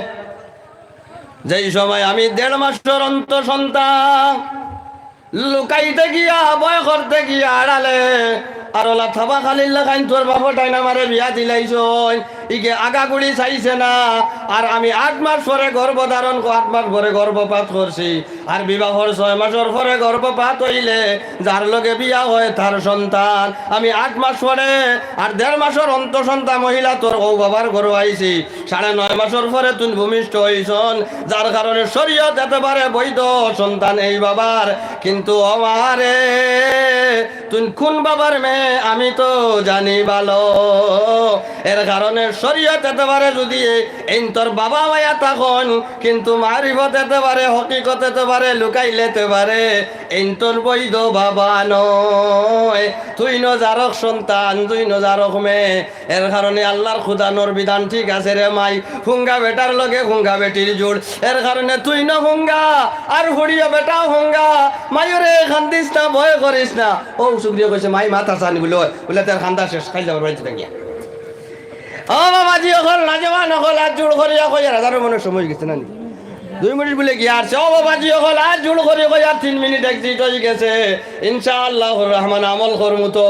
যেই সময় আমি দেড় মাসর অন্তঃসন্তান, লুকাইতে গিয়া, ভয় করতে গিয়া আড়ালে আর অলা থাবা খালির লাখান তোর বাফ ডাইন আমারে বিয়া দিলাইছইন, ইগে আগাগুড়ি চাইছে না। আর আমি আট মাস পরে গর্ভ ধারণ ক-, আট মাস পরে গর্ভপাত করছি। আর বিবাহর ছয় মাসর পরে গর্ভপাত অইলে যার লগে বিয়া অয় তার সন্তান। আমি আট মাস পরে আর দেড় মাসর অন্তঃসত্ত্বা মহিলা তোর অউ বাবার ঘরো আইছি। সাড়ে নয় মাসর পরে তুইন ভূমিষ্ঠ অইছইন, যার কারণে শরীয়ত এতে পারে বৈধ সন্তান এই বাবার। কিন্তু ও মা রে, তুইন কুন বাবার মেয়ে আমি তো জানি ভালো। এর কারণে শরীয়ত এতে পারে যুদি এইন তোর বাবা অইয়া থাকইন, কিন্তু মারিফত এতে পারে, হকিকত এতে পারে, লুকাইলে এতে পারে, এইন তোর বৈধ বাবা নয়। তুইন যারক সন্তান, তুইন যারক মেয়ে। এর কারণে আল্লার খুদানর বিধান ঠিক আছে রে মাই, হুঙ্গা বেটার লগে হুঙ্গা বেটির জুড়। এর কারণে তুইন হুঙ্গা, আর হুড়িও বেটাও হুঙ্গা। মাইও রে, কান্দিস না, ভয় করিস না। অউ সুগ্রিয়ে কইছে, মাই মাত আছানি বুলে, বুলে, "তোর কান্দা শেষ, খাই যাবার বাড়িতে গিয়া।" ও বাবাজি অকল, নওজোয়ান অকল, আত জুড় করিয়া কইয়ার, হাজারো মনে সময় গেছে না নি? দুই মিনিট বুলে গিয়া আরছে। ও বাবাজি অকল, আত জুড় করি কইয়ার, তিন মিনিট exit অই গেছে। ইনশাআল্লাহুর রহমান আমল করমু তো।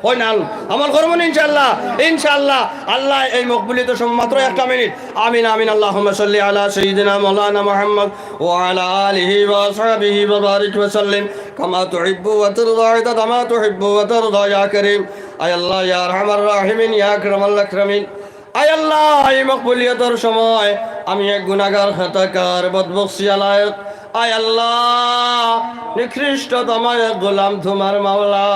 কই না, আমল করমু না ইনশাআল্লাহ? ইনশাআল্লাহ। আল্লাহ এই মকবুলিয়ত সময় মাত্র একটা মিনিট। আমিন, আমিন। আল্লাহুম্মা সাল্লি আলা সাইয়্যিদিনা মাওলানা মুহাম্মদ ওয়া আলা আলিহি ওয়া আসহাবিহি ওয়া বারিক ওয়া সাল্লিম কামা তুহিব্বু ওয়া তারদা, আদাদা মা তুহিব্বু ওয়া তারদা, ইয়া করিম। আয় আল্লাহ, ইয়া আরহামার রাহিমিন, ইয়া আকরামাল আকরামিন। আয় আল্লাহ, এই মকবুলিয়তর সময় আমি এক গুনাহগার, খাতাকার, বদবখতিয়ালায়েক। আয় আল্লাহ, নিকৃষ্টতম এক গোলাম তুমার মাওলা।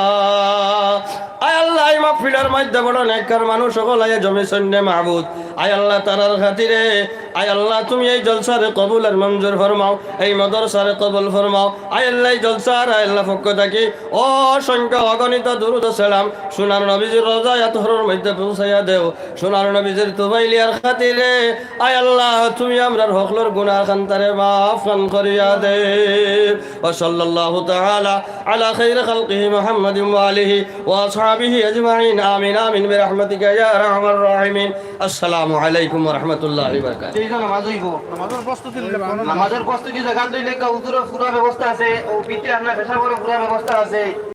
আয় আল্লাহ, এই মাহফিলর মধ্যে বড় নেককার মানুষ অকল আইয়া জমিছইন রে মাবুদ। আয় আল্লাহ, তারার খাতিরে, আয় আল্লাহ, তুমি এই জলসারে কবুল আর মঞ্জুর ফরমাও, এই মাদ্রাসারে কবুল ফরমাও। আয় আল্লাহ, এই জলসার, আয় আল্লাহ, পক্ষ থাকি অসংখ্য অগণিত দুরুদ ও সালাম সোনার নবীজির রওজা আতহরর মধ্যে পৌঁছাইয়া দেও। সোনার নবীজির তুফাইলিয়ার খাতিরে, আয় আল্লাহ, তুমি আমরার হকলর গুনাহ খান্তারে মাফ খান করিয়া দেও। ওয়া সাল্লাল্লাহু তাআলা আলা খাইরি খালকিহি মুহাম্মাদিন ওয়া আলিহি ওয়া আসহাবিহি আজমাইন। আমিন, আমিন, বিরহমাতিকা ইয়া আরহামার রাহিমিন। আসসালামু আলাইকুম ওয়া রাহমাতুল্লাহি ওয়া বারাকাতুহু। এই যে নামাজ অইবো, নামাজর প্রস্তুতি নিলে কোনো নামাজর প্রস্তুতি যেখান থেকে লেখা হুজুরের পুরা ব্যবস্থা আছে, ও পিঠে আপনার পেশাবরও পুরা ব্যবস্থা আছে।